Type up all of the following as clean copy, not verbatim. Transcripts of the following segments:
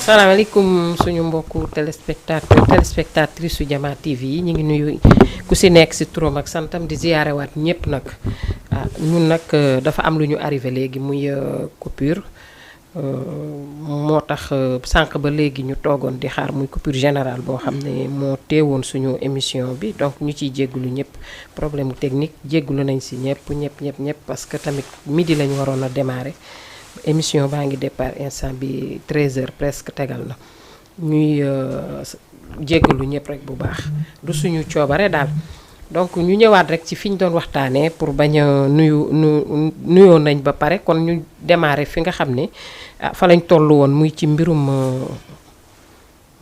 salaamaaleykum suñu mbokku téléspectatrice su Jama TV yi ñu ngi nuyu ku si nekk si turam ak santam di ziyaarewaat ñëpp nag ñun nag dafa am lu ñu arrivé léegi muy coupure moo tax sànq ba léegi ñu toogoon di xaar muy coupure générale boo xam ne moo teewoon suñu émission bi donc ñu ciy jéggulu ñëpp problème technique jéggulu nañ si ñëpp parce que tamit midi lañu waroon a démarrer. émission baa ngi départ instant bi 13h presque tegal na ñuy jéggalu ñëpp rek bu baax du suñu coobare daal donc ñu ñëwaat rek ci fi ñu doon waxtaanee pour bañ a nuyoo nañ ba pare kon ñu démarrer fi nga xam ne fa lañ toll woon muy ci mbirum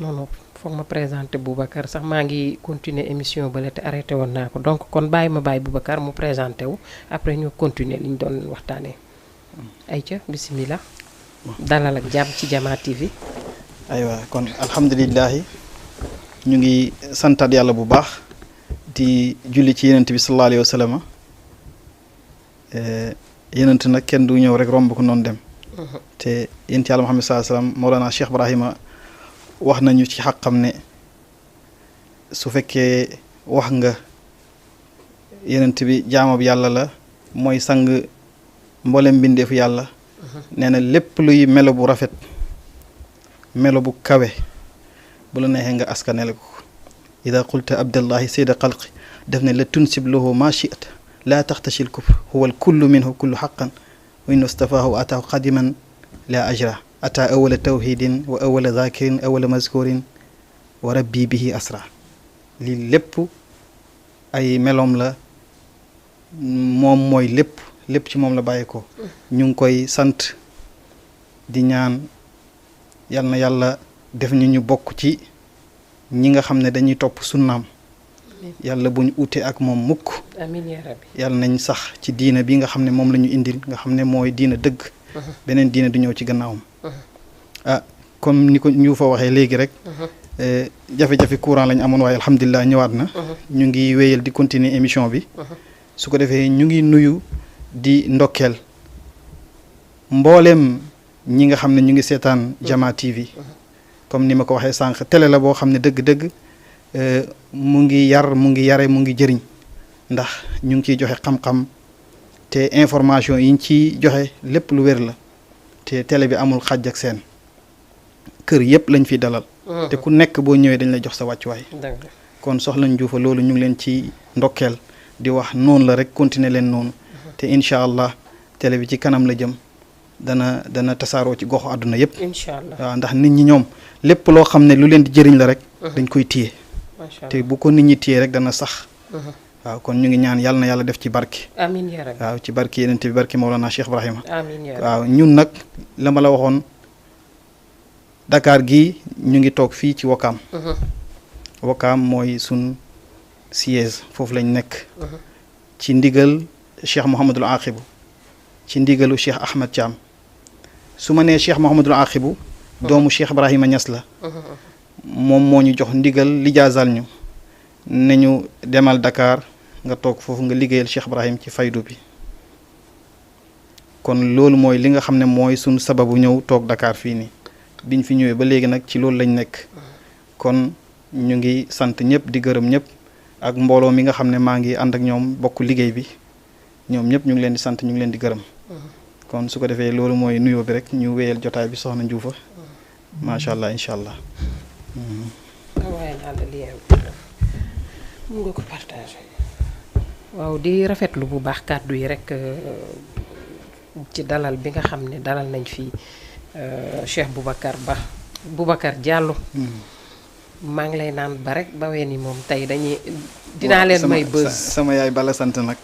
non foog ma présenter Boubacar sax maa ngi continuer émission ba la te arrêté woon naa ko donc kon bàyyi Boubacar mu présenté wu après ñu continuer li ñu doon waxtaanee. ayca bismillah dalal ak jàmm ci Jama TV. aywa kon alhamdulilahi ñu ngi santaat yàlla bu baax di julli ci yenent bi sallallahu alayhi wa sallam yenent nag kenn du ñëw rek romb ko noonu dem te yent yàlla Muhammad sallallahu alayhi wa sallam Mawlana Cheikh Ibrahima wax nañu ci xaqam ne su fekkee wax nga yenent bi jaamab yàlla la mooy sang mboolem mbindeefu yàlla nee na lépp luy melo bu rafet melo bu kawe bu la neexee nga askanele ko ida qulta abdallahi sayda xalqi def ne la tunsib lahu ma shi'ta laa taxtashil kufr huwa al kullu minhu kullu xaqan wa inna stafaahu ataahu qadiman la ajra ata awala tawhidin wa awala zakirin awala mazkurin wa rabbi bihi asra lii lépp ay meloom la moom mooy lépp ci moom la bàyyi ko ñu ngi koy sant di ñaan yal na yàlla def ñu bokk ci ñi nga xam ne dañuy topp sunnaam yàlla bu ñu ute ak moom mukk amiin yaa rabbi yàlla nañ sax ci diina bi nga xam ne moom la ñu indil nga xam ne mooy diina dëgg beneen diina du ñëw ci gannaawam comme ni ko ñu fa waxee léegi rek jafe-jafe courant lañ amoon waaye alhamdulilah ñëwaat na ñu ngi wéyal di continuer émission bi su ko defee ñu ngi nuyu di ndokkeel mboolem ñi nga xam ne ñu ngi seetaan Jama TV comme ni ma ko waxee sànq télé la boo xam ne dëgg-dëgg mu ngi yar mu ngi yare mu ngi jëriñ ndax ñu ngi ciy joxe xam-xam te information yi ñu ciy joxe lépp lu wér la te télé bi amul xàjj ak seen kër yëpp lañ fiy dalal te ku nekk boo ñëwee dañ lay jox sa wàccuwaay kon soxla Njuufa loolu ñu ngi leen ci ndokkeel di wax noonu la rek continuer leen noonu te incha allah télé bi ci kanam la jëm dana tasaaroo ci goxu àdduna yëpp. incha allah waaw ndax nit ñi ñoom lépp loo xam ne lu leen di jëriñ la rek. dañ koy téye. te bu ko nit ñi téye rek dana sax. waaw kon ñu ngi ñaan yàlla na yàlla def ci barke. amiin yaa rabbi waaw ci barke yeneen bi barke Mawlana Cheikh Ibrahima. amiin yaa rabbi waaw ñun nag la ma la waxoon Dakar gi ñu ngi toog fii ci Wakaam. Wakaam mooy sun siège foofu lañ nekk. ci ndigal. Cheikh Mouhamadul Aqibu ci ndigalu Cheikh Ahmed Thiam su ma nee Cheikh Mouhamadul Aqibu doomu Cheikh Ibrahima Niass la moom moo ñu jox ndigal lijaasal ñu ne ñu demal Dakar nga toog foofu nga liggéeyal Cheikh Ibrahim ci faydu bi kon loolu mooy li nga xam ne mooy suñ sababu ñëw toog Dakar fii nii biñ fi ñëwee ba léegi nag ci loolu lañ nekk kon ñu ngi sant ñëpp di gërëm ñëpp ak mbooloo mi nga xam ne maa ngi ànd ak ñoom bokk liggéey bi ñoom ñëpp ñu ngi leen di sant ñu ngi leen di gërëm kon su ko defee loolu mooy nuyoo bi rek ñu wéyal jotaay bi soxna Njuufa macha allah incha allah. waaye naa la lien mun nga ko partagé. waaw di rafetlu bu baax kàddu yi rek ci dalal bi nga xam ne dalal nañ fi Cheikh Boubacar Diallo. maa ngi lay naan ba rek ba wee ni moom tey dinaa leen may bës sama yaay bala sant nag.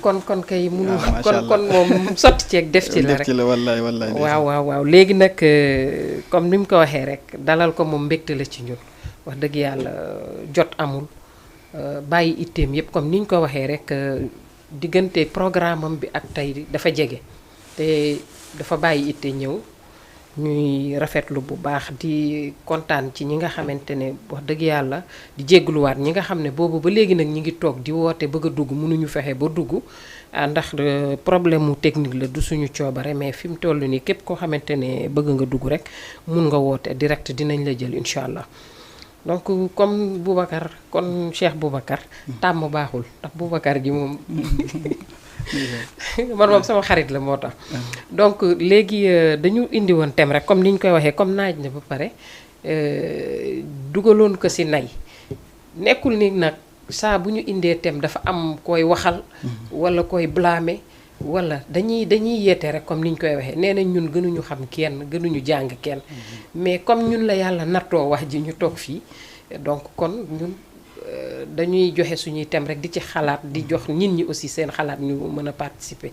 kon kay munu kon moom sotti ceeg def ci la rek wallaay waaw léegi nag comme ni mu ko waxee rek dalal ko moom mbégte la ci ñun wax dëgg yàlla jot amul bàyyi itteem yëpp comme ni ñu ko waxee rek diggante programme am bi ak tey dafa jege te dafa bàyyi itte ñëw ñuy rafetlu bu baax di kontaan ci ñi nga xamante ne wax dëgg yàlla di jéggluwaat ñi nga xam ne boobu ba léegi nag ñi ngi toog di woote bëgg a dugg mënuñu fexe ba dugg ndax problème mu technique la du suñu coobare mais fi mu toll nii képp koo xamante ne bëgg nga dugg rek mun nga woote direct dinañ la jël incha allah. donc comme Boubacar kon Cheikh Boubacar tàmm baaxul ndax Boubacar gi moom man moom sama xarit la moo tax. donc léegi dañu indi woon thème rek comme ni ñu koy waxee comme naaj na ba pare dugaloon ko ci nay nekkul ni nag saa bu ñu indee thème dafa am koy waxal walla koy blâmer walla dañuy yeete rek comme ni ñu koy waxee nee nañ ñun gënuñu xam kenn gënuñu jàng kenn mais comme ñun la yàlla nattoo wax ji ñu toog fii donc kon ñun dañuy joxe suñuy thème rek di ci xalaat di jox nit ñi aussi seen xalaat ñu mën a participer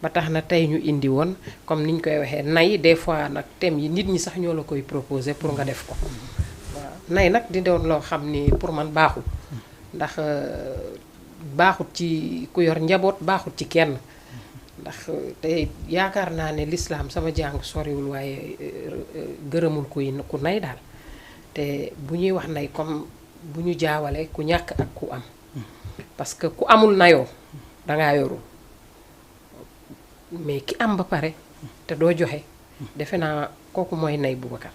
ba tax na tey ñu indi woon comme ni ñu koy waxee nay des fois nag thème yi nit ñi sax ñoo la koy proposer pour nga def ko waaw nay nag di doon loo xam ni pour man baaxul ndax baaxut ci ku yor njaboot baaxut ci kenn ndax te yaakaar naa ne lislaam sama jàng soriwul waaye gërëmul ku nay daal te bu ñuy wax nay comme bu ñu jaawale ku ñàkk ak ku am parce que ku amul nayoo dangaa yorul mais ki am ba pare te doo joxe defe naa kooku mooy nay Boubacar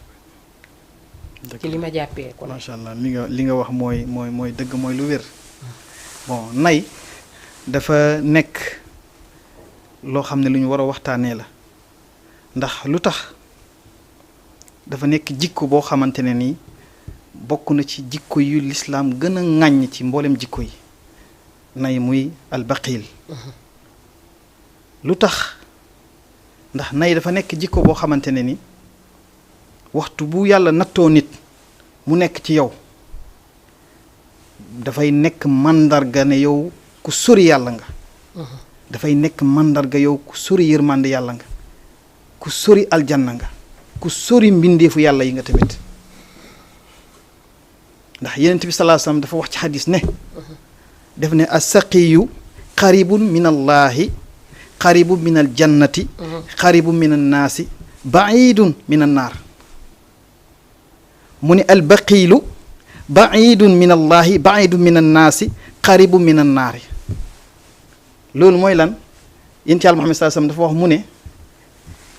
ci li ma jàppee ko macha allah li nga wax mooy dëgg mooy lu wér bon nay dafa nekk loo xam ne lu ñu war a waxtaanee la ndax lu tax dafa nekk jikko boo xamante ne nii bokk na ci jikko yu lislaam gën a ŋàññ ci mboolem jikko yi nay muy albaqiil lu tax ndax nay dafa nekk jikko boo xamante ne ni waxtu bu yàlla nattoo nit mu nekk ci yow dafay nekk màndarga ne yow ku sori yàlla nga dafay nekk màndarga yow ku sori yërmande yàlla nga ku sori aljanna nga ku sori mbindeefu yàlla yi nga tamit ndax Yonent bi sallallahu alayhi wasallam dafa wax ci xadis ne def ne as-saqiyu qaribun min allahi qaribun min aljannati qaribun min annaasi baidun min annaar mu ne albaqiilu baidun min allahi baidun min annaasi qaribun min annaari loolu mooy lan yonent Yàlla Muhammad sallallahu alayhi wasallam dafa wax mu ne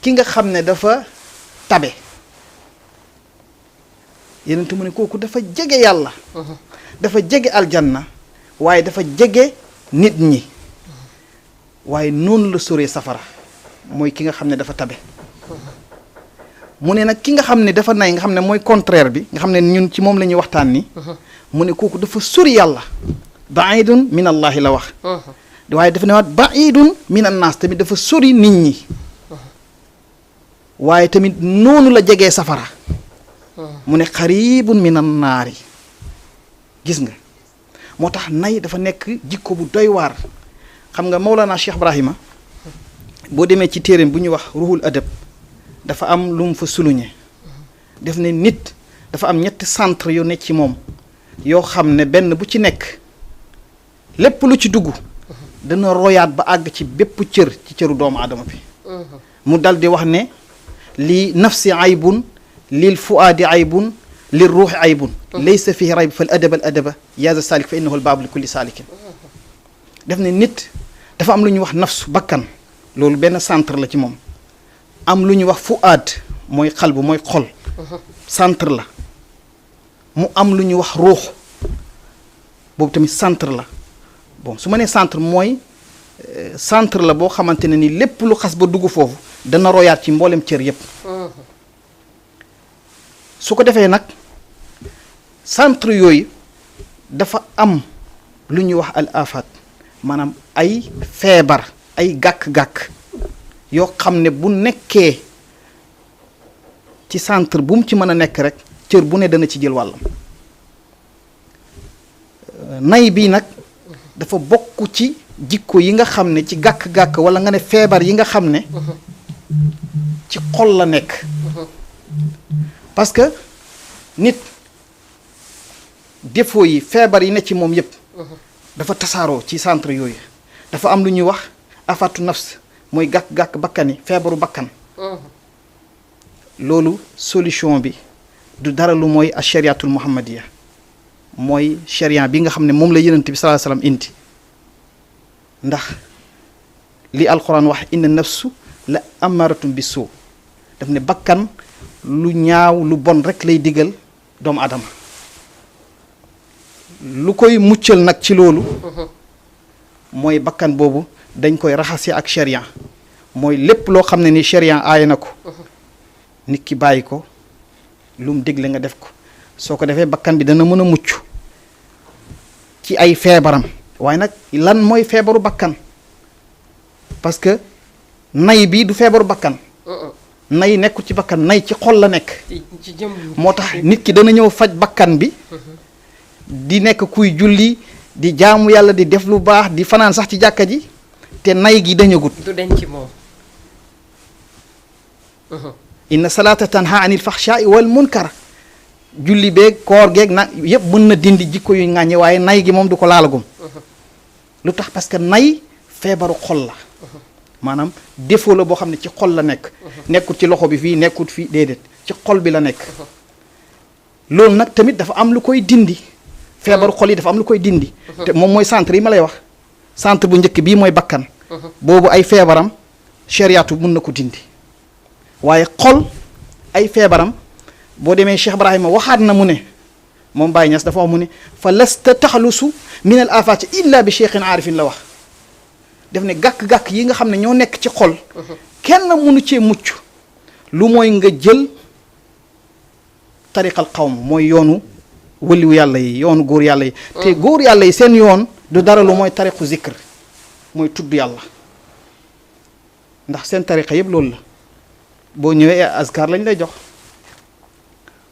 ki nga xam ne dafa tabe yonent mu ne kooku dafa jege yàlla dafa jege aljanna waaye dafa jege nit ñi waaye noonu la soree safara mooy ki nga xam ne dafa tabe mu ne nag ki nga xam ne dafa nay nga xam ne mooy contraire bi nga xam ne ñun ci moom la ñuy waxtaan ni mu ne kooku dafa sori yàlla baidun min allahi la wax waaye dafa ne waat baidun min annaas tamit dafa sori nit ñi waaye tamit noonu la jegee safara mu ne xaribun min annaari gis nga moo tax nay dafa nekk jikko bu doy waar xam nga Mawlana Cheikh Ibrahima boo demee ci téereem bu ñuy wax ruhul adab dafa am lu mu fa souligné def ne nit dafa am ñetti centre yu nekk ci moom yoo xam ne benn bu ci nekk lépp lu ci dugg dana royaat ba àgg ci bépp cër ci cëru doomu aadama bi mu dal di wax ne lii nafsi aybun lil fuaadi aybun lil ruuxi aybun laysa fihi rayb fal adaba al adaba yaa za saalik fa innahu al baabu li kulli saalikin def ne nit dafa am lu ñuy wax nafsu bakkan loolu benn centre la ci moom am lu ñuy wax fuaad mooy xalbu mooy xol centre la mu am lu ñuy wax ruux boobu tamit centre la bon su ma nee centre mooy centre la boo xamante ne ni lépp lu xas ba dugg foofu dana royaat ci mboolem cër yépp su ko defee nag centre yooyu dafa am lu ñuy wax al afat maanaam ay feebar ay gàkk-gàkk yoo xam ne bu nekkee ci centre bu mu ci mën a nekk rek cër bu ne dana ci jël wàllam nay bii nag dafa bokk ci jikko yi nga xam ne ci gàkk-gàkk wala nga ne feebar yi nga xam ne ci xol la nekk parce que nit défaut yi feebar yi ne ci moom yépp dafa tasaaroo ci centre yooyu dafa am lu ñuy wax afatu nafs mooy gàkk-gàkk bakkan yi feebaru bakkan loolu solution bi du dara lu mooy ashariatul muhammadiya mooy sharia bi nga xam ne moom la yonent bi sallallahu alayhi wasallam indi ndax li alquran wax inna nafsu la amaratum bi suu daf ne bakkan lu ñaaw lu bon rek lay digal doomu adama lu koy muccal nag ci loolu mooy bakkan boobu dañ koy raxase ak sharia mooy lépp loo xam ne ni sharia aay na ko nit ki bàyyi ko lu mu digle nga def ko soo ko defee bakkan bi dana mën a mucc ci ay feebaram waaye nag lan mooy feebaru bakkan parce que nay bi du feebaru bakkan nay nekkul ci bakkan nay ci xol la nekk moo tax nit ki dana ñëw faj bakkan bi di nekk kuy julli di jaamu yàlla di def lu baax di fanaan sax ci jàkka ji te nay gi dañagut du denc ci moom inna salaata tanha anil faxshaai wal munkar julli beeg koor geeg na yëpp mën na dindi jikko yu ŋàññe waaye nay gi moom du ko laalagum lu tax parce que nay feebaru xol la maanaam défaut la boo xam ne ci xol la nekk nekkut ci loxo bi fii nekkut fii déedéet ci xol bi la nekk loolu nag tamit dafa am lu koy dindi feebaru xol yi dafa am lu koy dindi te moom mooy centre yi ma lay wax centre bu njëkk bii mooy bakkan boobu ay feebaram chariatu mun na ko dindi waaye xol ay feebaram boo demee Cheikh Ibrahima waxaat na mu ne moom Baye Niass dafa wax mu ne fa lasta taxalusu min al afati illa bi cheikhin aarifin la wax def ne gàkk-gàkk yi nga xam ne ñoo nekk ci xol kenn mënu cee mucc lu mooy nga jël tariqal qawm mooy yoonu wëliwu yàlla yi yoonu góor yàlla yi te góor yàlla yi seen yoon du dara lu mooy tariqu zikr mooy tudd yàlla ndax seen tariqa yëpp loolu la boo ñëwee azkar lañ lay jox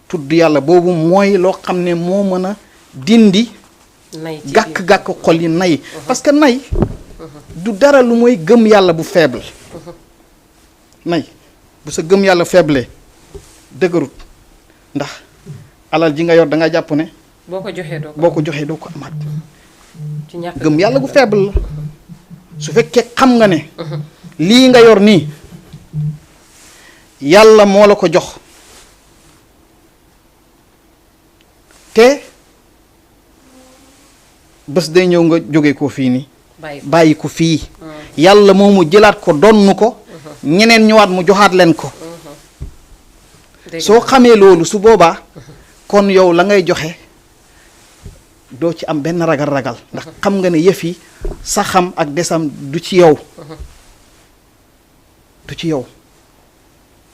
tudd yàlla boobu mooy loo xam ne moo mën a dindi gàkk-gàkk xol yi nay parce que nay du dara lu mooy gëm yàlla bu faible nay bu sa gëm yàlla faible dëgërut ndax alal ji nga yor da nga jàpp ne boo ko joxee doo ko amaat ci gëm yàlla gu faible la su fekkee xam nga ne lii nga yor nii yàlla moo la ko jox te bés day ñëw nga jóge ko fii nii bàyyi ko fii yàlla moomu jëlaat ko donn ko ñeneen ñëwaat mu joxaat leen ko soo xamee loolu su boobaa kon yow la ngay joxe doo ci am benn ragal ndax xam nga ne yëf yi sa xam ak desam du ci yow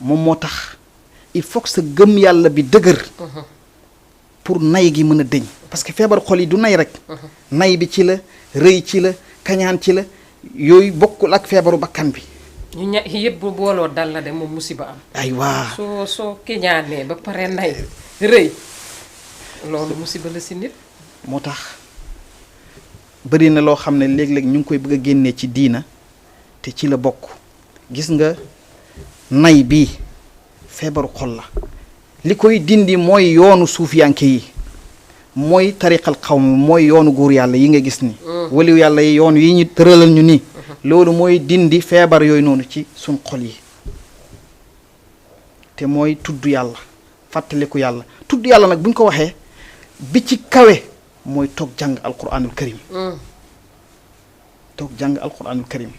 moom moo tax il faut que sa gëm yàlla bi dëgër pour nay gi mën a dëñ parce que feebar xol yi du nay rek nay bi ci la rëy ci la kañaan ci la yooyu bokkul ak feebaru bakkan bi ñu yëpp bu booloo dal la de moom musiba am ay waa soo keñaanee ba pare nay rëy loolu musiba la si nit moo tax bëri na loo xam ne léeg-léeg ñu ngi koy bëgg a génnee ci diina te ci la bokk gis nga nay bii feebaru xol la li koy dindi mooy yoonu suufiyanke yi mooy tariqal xawm mooy yoonu góor yàlla yi nga gis ni waliw yàlla yi yoon yi ñu tëralal ñu nii loolu mooy dindi feebar yooyu noonu ci suñ xol yi te mooy tudd yàlla fàttaliku yàlla tudd yàlla nag bu ñu ko waxee bi ci kawe mooy toog jàng alquranul karim toog jàng alquranul karim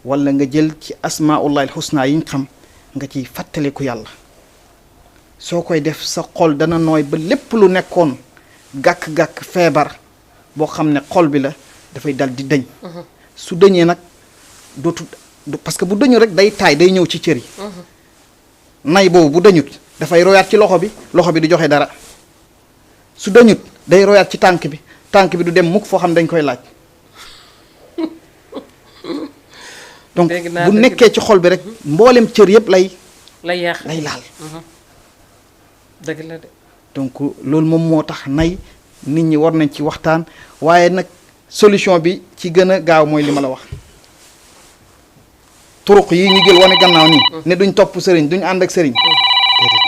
wala nga jël ci asmaullahi alxusna yi ñu xam nga ciy fàttaliku yàlla soo koy def sa xol dana nooy ba lépp lu nekkoon gàkk-gàkk feebar boo xam ne xol bi la dafay dal di dëñ su dëñee nag dootu parce que bu dëñu rek day taay day ñëw ci cër yi nay boobu bu dëñut dafay royaat ci loxo bi du joxe dara su dëñut day royaat ci tànk bi du dem mukk foo xam ne dañ koy laaj donc bu nekkee ci xol bi rek mboolem cër yëpp lay laal dëgg la de donc loolu moom moo tax nay nit ñi war nañ ci waxtaan waaye nag solution bi ci gën a gaaw mooy li ma la wax turuq yi ñu jël wane gannaaw nii ne duñ topp sëriñ duñ ànd ak sëriñ déedéet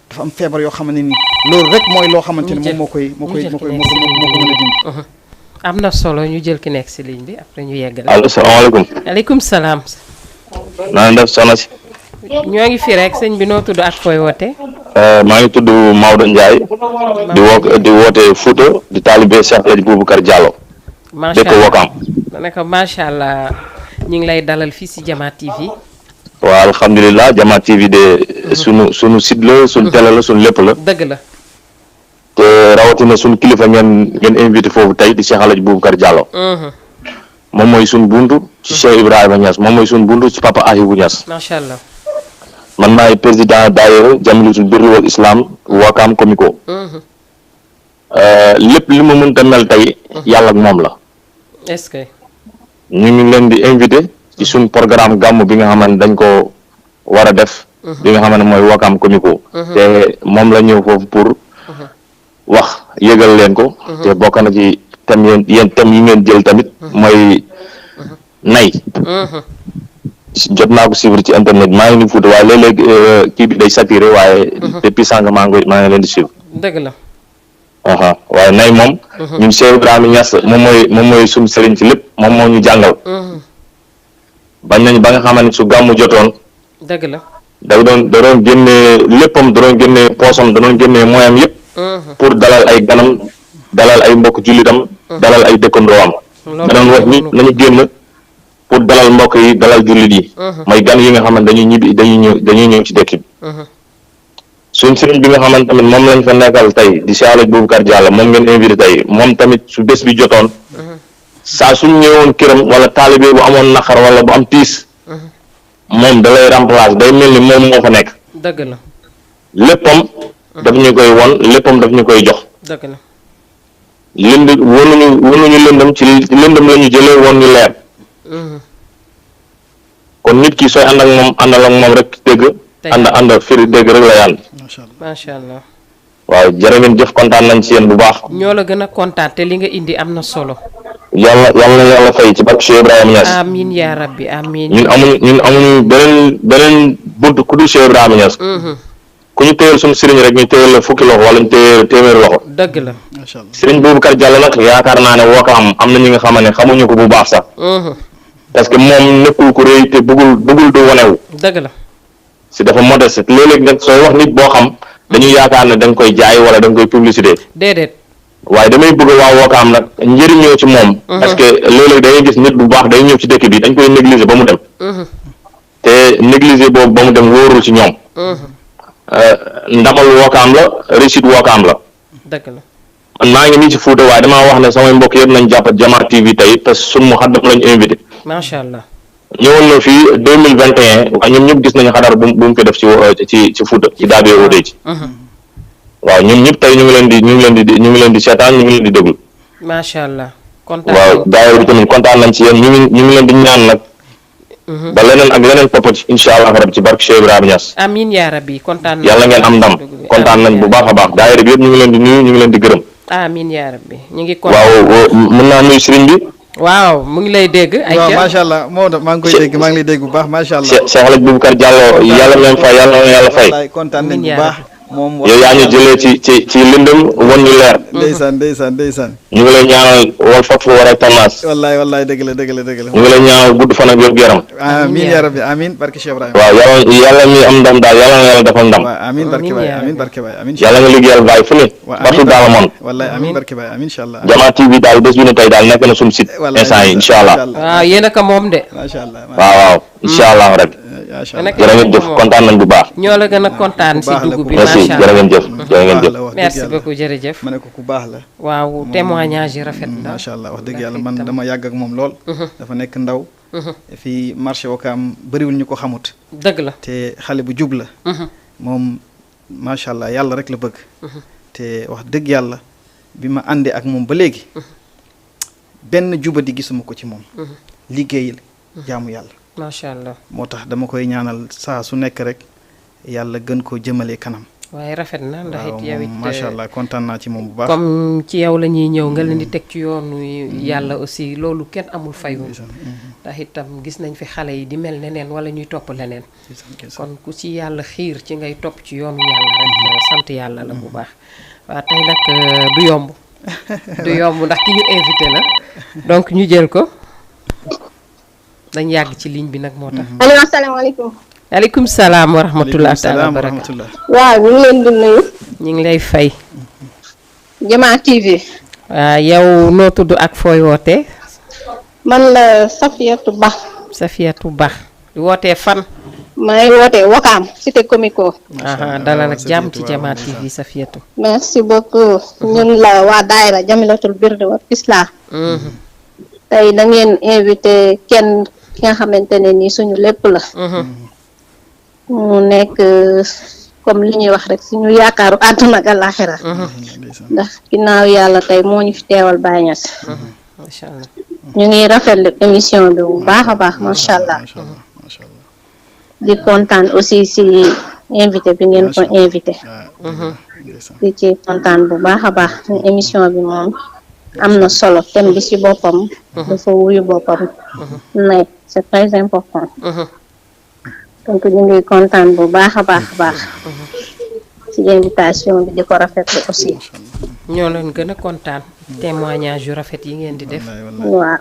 dafa am feebar yoo xamante ni loolu rek mooy loo xamante ni moom moo ko mën a dindi am na solo ñu jël ki nekk si ligne bi après ñu yeggale. allo salaamaaleykum. aleykum salaam. naa def soxna si. ñoo ngi fi rek sëñ bi noo tudd ak fooy woote. maa ngi tudd Maodo Ndiaye. di woote Fouta di taalibe Cheikh El Hadj Boubacar Diallo. macha dëkk Wokam. naka macha allah ñu ngi lay dalal fii si Jama TV. waaw alhamdulilah Jama TV de sunu site la sunu télé la sunu lépp la. dëgg la. te rawatina sunu kilifa ngeen invité foofu tey di Cheikh El Hadj Boubacar Diallo. moom mooy sunu buntu ci Cheikh Ibrahima Niass moom mooy sunu buntu ci Papa Ahibou Niass. macha allah. man maay président daayira Jamilatul Birri wal Islam Wakaam Komiko. lépp li ma mënta mel tey yàlla ak moom la. est-ce que. ñu ngi leen di invité ci suñ programme gàmm bi nga xamante dañ ko war a def. bi nga xamante mooy Wakaam Komiko. te moom la ñëw foofu pour wax yëgal leen ko. te bokk na ci thème yéen thème yi ngeen jël tamit mooy nay. jot naa ko suivre ci internet maa ngi ni Fuuta waaye léeg-léeg kii bi day saturé waaye depuis sànq maa ngi leen di suivre. dëgg la. waaye nay moom ñun Cheikh Ibrahima Niass moom mooy suñu sëriñ ci lépp moom moo ñu jàngal. bañ nañ ba nga xamante ni su gàmmu jotoon. dëgg la. da doon génnee léppam da doon génnee poosam da doon génnee moyam yëpp. pour dalal ay ganam dalal ay mbokk jullitam. dalal ay dëkkandoowam. da doon wax ni nañu génn. pour dalal mbokk yi dalal jullit yi. mooy gan yi nga xamante dañuy ñëw ci dëkk bi. suñ sëriñ bi nga xamante tamit moom lañ fa nekkal tey di Cheikh El Hadj Boubacar Diallo moom ngeen invité tey moom tamit su bés bi jotoon. saa suñ ñëwoon këram wala taalibe bu amoon naqar wala bu am tiis. moom da lay remplacer day mel ni moom moo fa nekk. dëgg la. léppam. daf ñu koy won léppam daf ñu koy jox. dëgg la. wonuñu lëndëm ci lëndëm la ñu jëlee woon ñu leer. kon nit ki sooy ànd ak moom rek dégg. ànd firi dégg rek lay ànd. macha allah. waaw jërë ngeen jëf kontaan nañ ci yéen bu baax. ñoo la gën a kontaan te li nga indi am na solo. yàlla na yàlla fay ci barke Cheikh Ibrahima Niass. amiin yaa rabbi amiin. ñun amuñu beneen bunt ku dul Cheikh Ibrahima Niass. ku ñu téyel suñu sëriñ rek ñu téyel la fukki loxo wala ñu téyel téeméeri loxo. dëgg la. sëriñ Boubacar Diallo nag yaakaar naa ne Wakaam am na ñi nga xam ne xamuñu ko bu baax sax. parce que moom nekkul ku rëy te bëggul du wanewu. dëgg la. si dafa modeste léeg-léeg nag sooy wax nit boo xam dañuy yaakaar ne da nga koy jaay wala da nga koy publicité. déedéet. waaye damay bëgg waa Wakaam nag njëriñoo ci moom. parce que léeg-léeg dañuy gis nit bu baax day ñëw ci dëkk bi dañ koy négliger ba mu dem. te négliger boobu ba mu dem wóorul ci ñoom. ndamal Wakaam la réussite Wakaam la. dëgg la. man maa ngi nii ci Fuuta waaye damaa wax ne samay mbokk yëpp nañ jàpp Jama TV tey parce que sunu mu xaddam lañu invité. macha allah. ñëwoon na fii 2021 waaye ñoom ñëpp gis nañu xadar bu mu fi def ci Fuuta ci daabee óodee ci. waaw ñoom ñëpp tey ñu ngi leen di seetaan ñu ngi leen di déglu. macha allah kontaan waaw daayira bi tamit kontaan nañ ci yéen ñu ngi leen di ñaan nag. ba leneen ak leneen topp ci incha allah rabbi ci barke Cheikh Ibrahima Niass. amiin yaa rabbi kontaan yàlla ngeen am ndam kontaan nañ bu baax a baax daayira bi yëpp ñu ngi leen di nuyu ñu ngi leen di gërëm. amiin yaa rabbi ñu ngi kontaan. waaw mën naa nuyu sëriñ bi. waaw mu ngi lay dégg. ay waaw macha allah Maodo maa ngi koy dégg maa ngi lay dégg bu baax macha allah. Cheikh El Hadj Boubacar Diallo yàlla na leen fay yàlla na yàlla fay. kontaan nañ bu baax. moom yow yaa ñu jëlee ci lëndëm won ñu leer. ndeysaan. ñu ngi lay ñaanal wal fat fu war a tamaas. wallaay dëgg la. ñu ngi lay ñaanal gudd fan ak wér gu yaram. amiin yaa rabbi amiin barke Cheikh Ibrahima. waaw yàlla mi am ndam daal yàlla na yàlla defal ndam. waaw amiin barke baay amiin. yàlla nga liggéeyal baay fu ne. partout dans le monde. wallaay amiin barke baay amiin incha allah. Jama TV daal bés bi ne tey daal nekk na suñu site. instant yi incha allah. waaw yéen a ko moom de. macha allah waaw incha allah rek. jërë ngeen jëf kontaan nañ bu baax. ñoo la gën a kontaan si dugub bi merci macha allah jërë ngeen jëf merci beaucoup jërëjëf. ma ne ko ku baax la. waaw témoignage yi rafet na. macha allah wax dëgg yàlla man dama yàgg ak moom lool. dafa nekk ndaw. fii marché Wakaam bëriwul ñu ko xamut. dëgg la te xale bu jub la. moom macha allah yàlla rek la bëgg. te wax dëgg yàlla bi ma àndee ak moom ba léegi. benn jubadi gisuma ko ci moom. liggéeyal jaamu yàlla. macha allah moo tax dama koy ñaanal saa su nekk rek yàlla gën koo jëmale kanam. waaye rafet na ndax it yow it macha allah kontaan naa ci moom bu baax. comme ci yow la ñuy ñëw nga leen di teg ci yoonu yàlla aussi loolu kenn amul fayu. ndax itam gis nañ fi xale yi di mel neneen wala ñuy topp leneen. kon ku ci yàlla xiir ci ngay topp ci yoonu yàlla rek sant yàlla la bu baax. waaw tey nag du yomb. du yomb ndax ki ñu invité la donc ñu jël ko. dañ yàgg ci ligne bi nag moo tax. allo asalaamaaleykum. aleykum salaam wa rahmatullah taala wa barakatu. waaw ñu ngi leen di nuyu. ñu ngi lay fay. Jamaa TV. waaw yow noo tudd ak fooy wootee. man la Safiatou Ba. Safiatou Ba. wootee fan. maa ngi wootee Wakaam cité comico. dalal ak jàmm ci Jamaa TV Safiatou. merci beaucoup. ñun la waa daayira Jamilatul Birri wa Islah. tey da ngeen invité kenn ki nga xamante ne nii suñu lépp la. mu nekk comme li ñuy wax rek suñu yaakaaru àdduna ak àllaaxira. ndax ginnaaw yàlla tey moo ñu fi teewal Baye Niass. macha allah. ñu ngi rafetlu émission bi bu baax a baax macha allah. di kontaan aussi si invité bi ngeen ko invité. di ci kontaan bu baax a baax émission bi moom am na solo thème bi si boppam. dafa wuyu boppam. nay c'est très important. donc ñu ngi kontaan bu baax a baax ci invitation bi di ko rafetlu aussi. ñoo leen gën a kontaan. témoignage yu rafet yi ngeen di def. waaw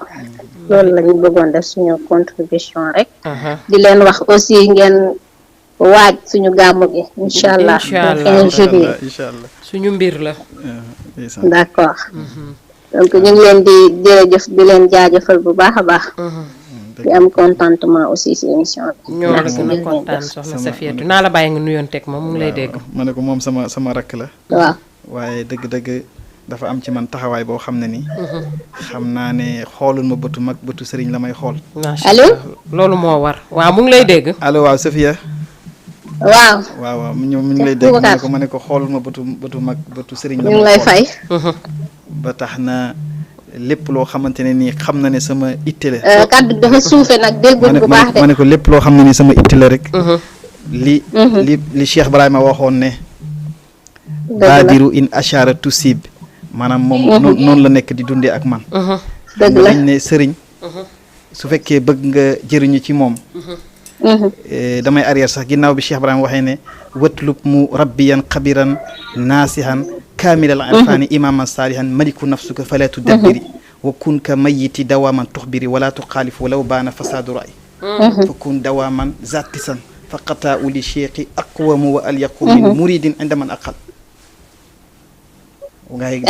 loolu la ñu bëggoon def suñu contribution rek. di leen wax aussi ngeen waaj suñu gàmmu gi. incha allah suñu mbir la. d'accord. donc ñu ngi leen di jërëjëf di leen jaajëfal bu baax a baax. di am contentement aussi ci émission bi. ñoo la gën a kontaan soxna Safiatou naa la bàyyi nga nuyoon teg moom mu ngi lay dégg. ma ne ko moom sama rakk la. waaw waaye dëgg-dëgg dafa am ci man taxawaay boo xam ne ni. xam naa ne xoolul ma bëtu mag bëtu sëriñ la may xool. allo loolu moo war waaw mu ngi lay dégg. allo waaw Safia. waaw mu ngi lay dégg ma ne ko xoolul ma bëtu mag bëtu sëriñ la ñu ngi lay fay. ba tax na lépp loo xamante ne nii xam na ne sama itte la. kaddu dafa suufe nag dégguñ bu baax de. ma ne ko lépp loo xam ne ni sama itte la rek. li Cheikh Ibrahima waxoon ne. baadiru in ashara tusib maanaam moom noonu la nekk di dundee ak man. dëgg la dañ ne sëriñ. su fekkee bëgg nga jëriñu ci moom. damay arrière sax ginnaaw bi Cheikh Ibrahima waxee ne watlub mu rabbiyan xabiran naasihan kaamilal irfaani imaman saalihan maliku nafsuka fala tudabbiri wa kun ka mayiti dawaman tuxbiri wala tuxaalif walaw baana fasaadu ray fa kun dawaman zattisan fa qataa uli cheikhi aqwamu wa alyaqu min muridin inda man aqal ngay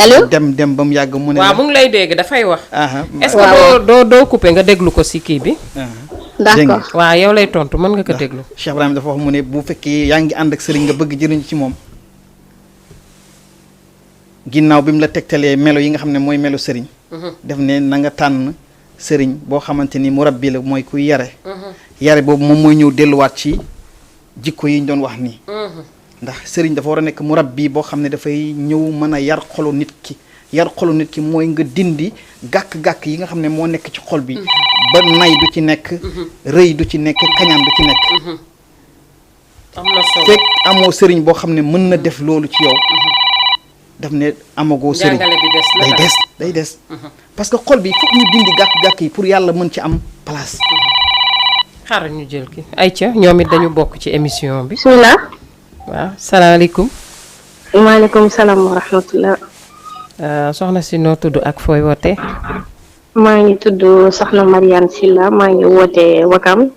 dem ba mu yàgg mu ne waaw mu ngi lay dégg dafay wax est-ce waaw. que doo coupé nga déglu ko si kii bi d'accord waaw yow lay tontu mën nga ko déglu Cheikh Ibrahima dafa wax mu ne bu fekkee yaa ngi ànd ak sëriñ nga bëgg jëriñ ci moom ginnaaw bi mu la tegtalee melo yi nga xam ne mooy melo sëriñ def ne na nga tànn sëriñ boo xamante ni murabbi la mooy kuy yare boobu moom mooy ñëw delluwaat ci jikko yi ñu doon wax nii ndax sëriñ dafa war a nekk murabbi boo xam ne dafay ñëw mën a yar xolu nit ki mooy nga dindi gàkk-gàkk yi nga xam ne moo nekk ci xol bi ba nay du ci nekk rëy du ci nekk kañaan du ci nekk am na solo fekk amoo sëriñ boo xam ne mën na def loolu ci yow daf ne amagoo sëriñ jàngale bi day des parce que xol bi foog ñu dindi gàkk-gàkk yi pour yàlla mën ci am place xaaral ñu jël ki ayca ñoom it dañu bokk ci émission bi bismillah. waaw salaamaaleykum maaleykum salaam wa rahmatullah. soxna si noo tudd ak fooy woote maa ngi tudd soxna Mariane Silla maa ngi woote Wakam.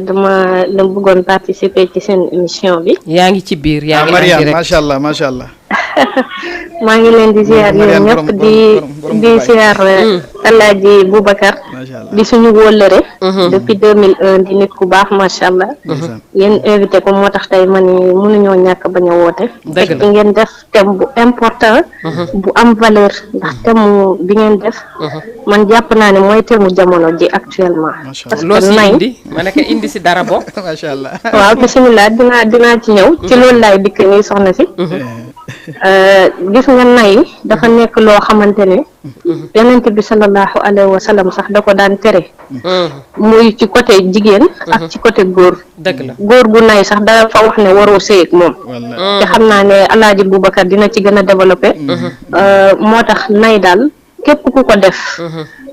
dama bëggoon participer ci seen émission bi. yaa ngi ci biir yaa ngi Mariane macha allah macha allah maa ngi leen di ziar yéen ñëpp di ziar Alaaji Boubacar di suñu wóllëre depuis 2001 di nit ku baax macha allah yéen invité ko moo tax tey ma ni mënuñoo ñàkk bañ a woote fekk ngeen def thème bu important bu am valeur ndax thème bi ngeen def man jàpp naa ne mooy thème jamono ji actuellement parce loo que si nay indi ma ne ko indi si dara bo macha allah waaw bisimilah dinaa ci ñëw ci loolu laay dikk nii soxna si gis nga nay dafa nekk loo xamante ne yonent bi sallallahu alayhi wa sallam sax da ko daan tere muy ci côté jigéen ak ci côté góor dëgg la góor gu nay sax dafa wax ne waroo sëy ak moom te xam naa ne Alaaji Boubacar dina ci gën a développé moo tax nay daal képp ku ko def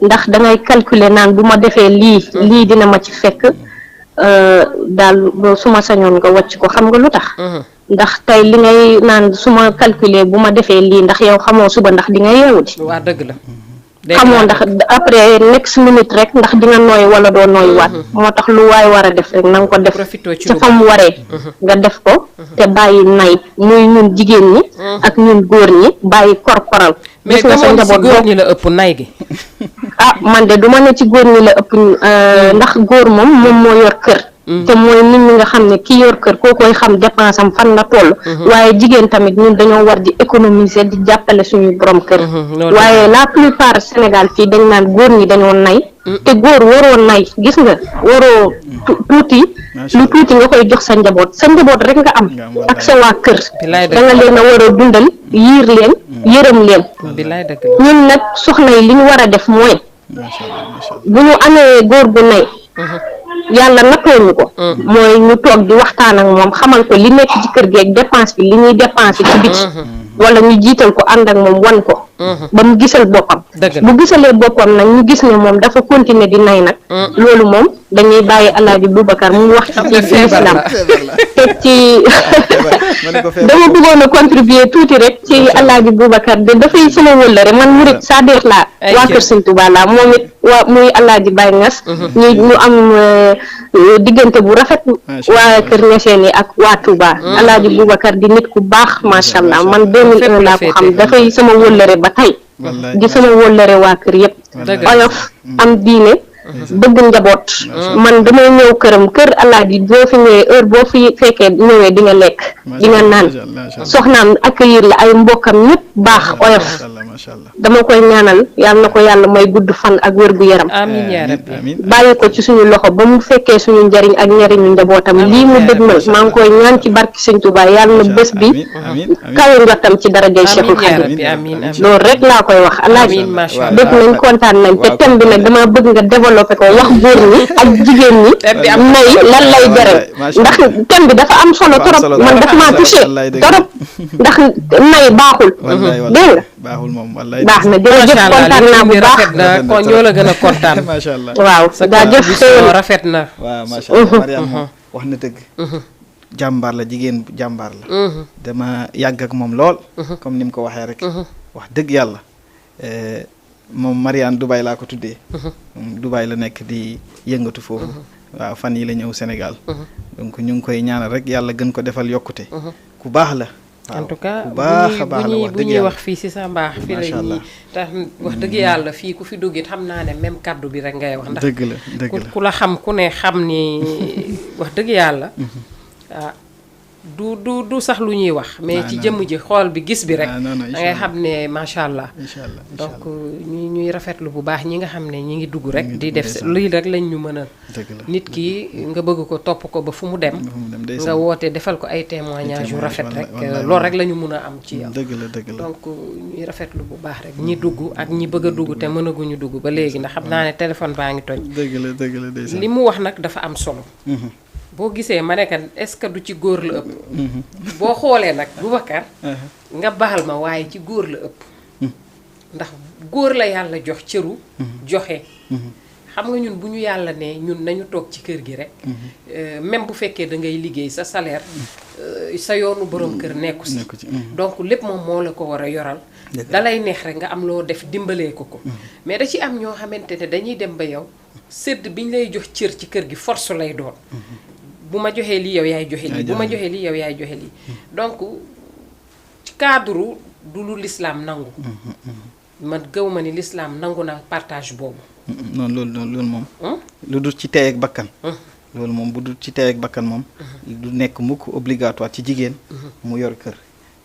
ndax dangay calculer naan bu ma defee lii dina ma ci fekk daal su ma sañoon nga wàcc ko xam nga lu tax ndax tey li ngay naan su ma calculer bu ma defee lii ndax yow xamoo suba ndax di nga yeewu di waa dëgg la xamoo ndax après next minute rek ndax di nga nooy wala doo nooy waat moo tax lu waay war a def rek na nga ko def ci fa mu waree nga def ko te bàyyi nay muy ñun jigéen ñi ak ñun góor ñi bàyyi korkoral mais nga sa njaboot góor ñi la ëpp nay gi ah man de duma ne ci góor ñi la ëpp ndax góor moom moo yor kër te mooy nit ñi nga xam ne ki yor kër koo koy xam dépense am fan la toll waaye jigéen tamit ñun dañoo war di économiser di jàppale suñu borom kër waaye la plupart Sénégal fii dañ naan góor ñi dañoo nay te góor waroo nay gis nga waroo tuuti lu tuuti nga koy jox sa njaboot rek nga am ak sa waa kër da nga leen a war a dundal yiir leen yërëm leen ñun nag soxna yi li ñu war a def mooy bu ñu amee góor gu nay yàlla nattooñu ko mooy ñu toog di waxtaan ak moom xamal ko li nekk ci kër gi ak dépense bi li ñuy dépensé ci biti wala ñu jiital ko ànd ak moom wan ko ba mu gisal boppam bu gisalee boppam nag ñu gis ne moom dafa continuer di nay nag loolu moom dañuy bàyyi Alaaji Boubacar mu wax ci islam teg ci dama bëggoon a contribuer tuuti rek ci Alaaji Boubacar de dafay sama wëllëre man murit Sadex laa waa kër Sëñ Tuubaa laa moom it waa muy Alaaji Baye Ngas ñu am diggante bu rafet waa kër Ñaseen yi ak waa Touba Alaaji Boubacar di nit ku baax macha allah man 2001 laa ko xam dafay sama wëllëre ba tey di sama wëllëre waa kër yëpp oyof am diine bëgg njaboot man damay ñëw kër Alaaji boo fi ñëwee heure boo fi fekkee ñëwee di nga lekk di nga naan soxnaam accueillir la ay mbokkam ñëpp baax oyof dama koy ñaanal yàlla na ko yàlla may gudd fan ak wér gu yaram amiin yaa rabbi bàyyi ko ci suñu loxo ba mu fekkee suñu njariñ ak njariñu njabootam lii mu dëgmal maa ngi koy ñaan ci barki Sëñ Tuubaa yàlla na bés bi kawe njottam ci darajay Cheikhul Khadim loolu rek laa koy wax Alaaji dëgg nañ kontaan nañ te thème bi nag dama bëgg nga développé ko wax góor ñi ak jigéen ñi nay lan lay jaral ndax thème bi dafa am solo trop man daf maa touché trop ndax nay baaxul dégg nga baaxul moom wallaay baax na jërëjëf kontaan naa bu baax kon ñoo la gën a kontaan macha allah waaw jaajëf rafet na waaw macha allah Mariama wax na dëgg jàmbaar la jigéen jàmbaar la dama yàgg ak moom lool comme ni mu ko waxee rek wax dëgg yàlla moom Mariane Dubaï laa ko tuddee Dubaï la nekk di yëngatu foofu waaw fan yi la ñëw Sénégal donc ñu ngi koy ñaanal rek yàlla gën ko defal yokkute ku baax la en tout cas bu baax a baax la wax bu ñuy wax fii si sa mbaax fii la ñuy tax wax dëgg yàlla fii ku fi duggit xam naa ne même kaddu bi rek ngay wax ndax dëgg la ku la xam ku ne xam ni wax dëgg yàlla ah du sax lu ñuy wax mais ci jëmm ji xool bi gis bi rek da ngay xam ne macha allah donc ñuy rafetlu bu baax ñi nga xam ne ñi ngi dugg rek di def lii rek lañ ñu mën a nit ki nga bëgg ko topp ko ba fu mu dem nga woote defal ko ay témoignage yu rafet rek loolu rek la ñu mun a am ci yow donc ñuy rafetlu bu baax rek ñi dugg ak ñi bëgg a dugg te mënaguñu dugg ba léegi ndax xam naa ne téléphone baa ngi toj li mu wax nag dafa am solo boo gisee ma nekk est-ce que du ci góor la ëpp boo xoolee nag Boubacar nga baal ma waaye ci góor la ëpp ndax góor la yàlla jox cëru joxe xam nga ñun bu ñu yàlla ne ñun nañu toog ci kër gi rek même bu fekkee da ngay liggéey sa salaire sa yoonu borom kër nekku si donc lépp moom moo la ko war a yoral dalay neex rek nga am loo def dimbalee ko mais da ci am ñoo xamante ne dañuy dem ba yow sëdd bi ñu lay jox cër ci kër gi force lay doon bu ma joxee lii yow yaay joxe lii bu ma joxee lii yow yaay joxe lii donc ci cadre du lu l'islam nangu man gëw ma ni l'islam nangu na partage boobu non loolu moom lu dul ci tey ak bakkan loolu moom bu dul ci tey ak bakkan moom du nekk mukk obligatoire ci jigéen mu yor kër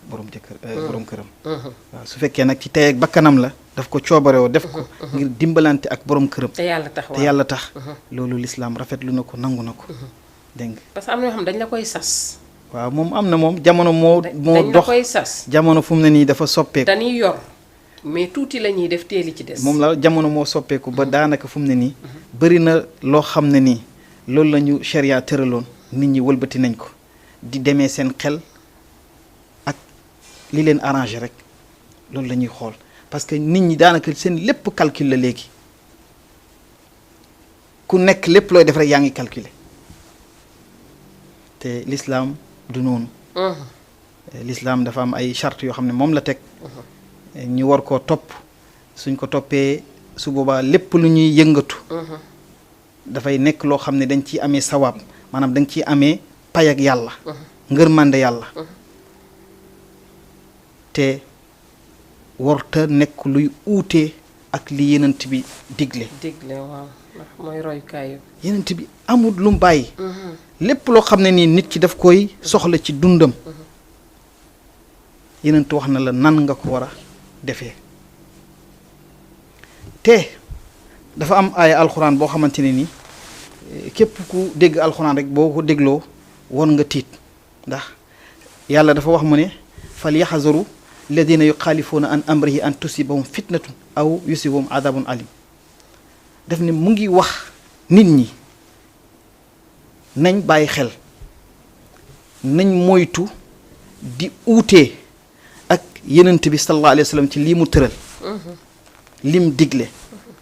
borom këram waaw su fekkee nag ci tey ak bakkanam la daf ko coobarewoo def ko ngir dimbalante ak borom këram te yàlla tax loolu l'islam rafetlu na ko nangu na ko dégg nga parce que am na ñoo xam dañ la koy sas waaw moom am na moom jamono moo dañ la koy sas jamono fu mu ne nii dafa soppeeku dañuy yor mais tuuti la ñuy def teeli ci des moom la jamono moo soppeeku ba daanaka fu mu ne nii bëri na loo xam ne nii loolu la ñu charia tëraloon nit ñi wëlbati nañ ko di demee seen xel ak li leen arrangé rek loolu la ñuy xool parce que nit ñi daanaka seen lépp calcul la léegi ku nekk lépp looy def rek yaa ngi calculer te l'islam du noonu l'islam dafa am ay charte yoo xam ne moom la teg ñu war koo topp suñ ko toppee su boobaa lépp lu ñuy yëngatu dafay nekk loo xam ne dañ ciy amee sawaab maanaam dañ ciy amee pay ak yàlla ngërmande yàlla te warta nekk luy uute ak li yenent bi digle waaw ndax mooy royukaay yenent bi amul lu mu bàyyi lépp loo xam ne nii nit ki daf koy soxla ci dundam yenent wax na la nan nga ko war a defee te dafa am aaya alxuraan boo xamante ne ni képp ku dégg alxuraan rek boo ko dégloo won nga tiit ndax yàlla dafa wax mu ne fal yaxzaru alladina yuxaalifuuna an amrihi an tusibahum fitnatun aw yusibahum adabun alim daf ne mu ngi wax nit ñi nañ bàyyi xel nañ moytu di uutee ak yenent bi sallallahu alayhi wa sallam ci lii mu tëral lim digle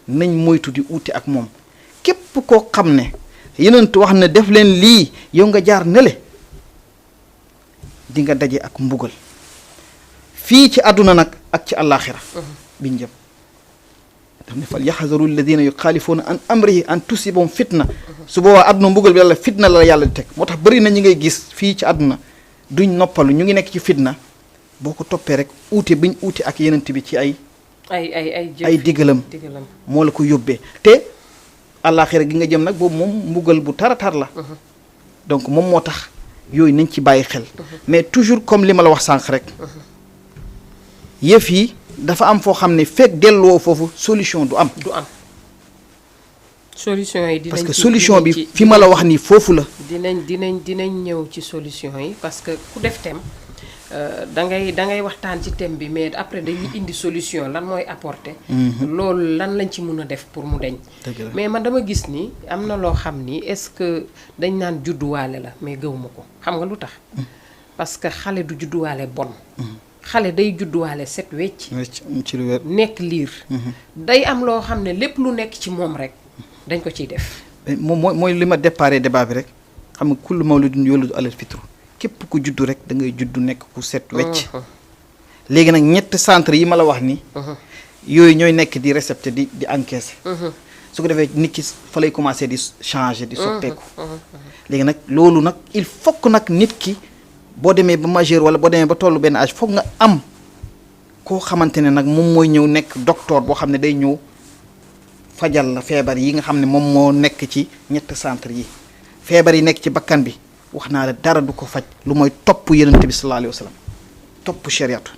nañ moytu di uute ak moom képp koo xam ne yenent wax na def leen lii yow nga jaar nele di nga daje ak mbugal fii ci àdduna nag ak ci àllaaxira biñ jëm daf ne fal yaxzaru alladina yuxaalifuuna an amrihi an tusibahum fitna su boobaa àdduna mbugal bi yàlla fitna la yàlla di teg moo tax bëri na ñi ngay gis fii ci àdduna duñ noppalu ñu ngi nekk ci fitna boo ko toppee rek uute biñ uute ak yenent bi ci ay digalam moo la ko yóbbee te àllaaxira gi nga jëm nag boobu moom mbugal bu taratar la donc moom moo tax yooyu nañ ci bàyyi xel mais toujours comme li ma la wax sànq rek yëf yi dafa am foo xam ne fekk delluwoo foofu solution du am solution yi dinañ parce que solution bi fi ma la wax nii foofu la dinañ ñëw ci solution yi parce que ku def thème da ngay waxtaan ci thème bi mais après dañuy indi solution lan mooy apporter loolu lan lañ ci mun a def pour mu deñ mais man dama gis ni am na loo xam ni est-ce que dañ naan judduwaale la mais gëwuma ko xam nga lu tax parce que xale du judduwaale bon xale day judduwaale set wecc ci lu wér nekk liir day am loo xam ne lépp lu nekk ci moom rek dañ ko ciy def moom mooy li ma déparé débat bi rek xam nga kullu mawludin yuladu alal fitru képp ku juddu rek da ngay juddu nekk ku set wecc léegi nag ñett centre yi ma la wax ni yooyu ñooy nekk di récepté di encaissé su ko defee nit ki fa lay commencé di changer di soppeeku léegi nag loolu nag il faut que nag nit ki boo demee ba majeur wala boo demee ba tollu benn âge foog nga am koo xamante ne nag moom mooy ñëw nekk docteur boo xam ne day ñëw fajal la feebar yi nga xam ne moom moo nekk ci ñett centre yi feebar yi nekk ci bakkan bi wax naa la dara du ko faj lu mooy topp yenente bi sallallahu alayhi wa sallam topp shariatu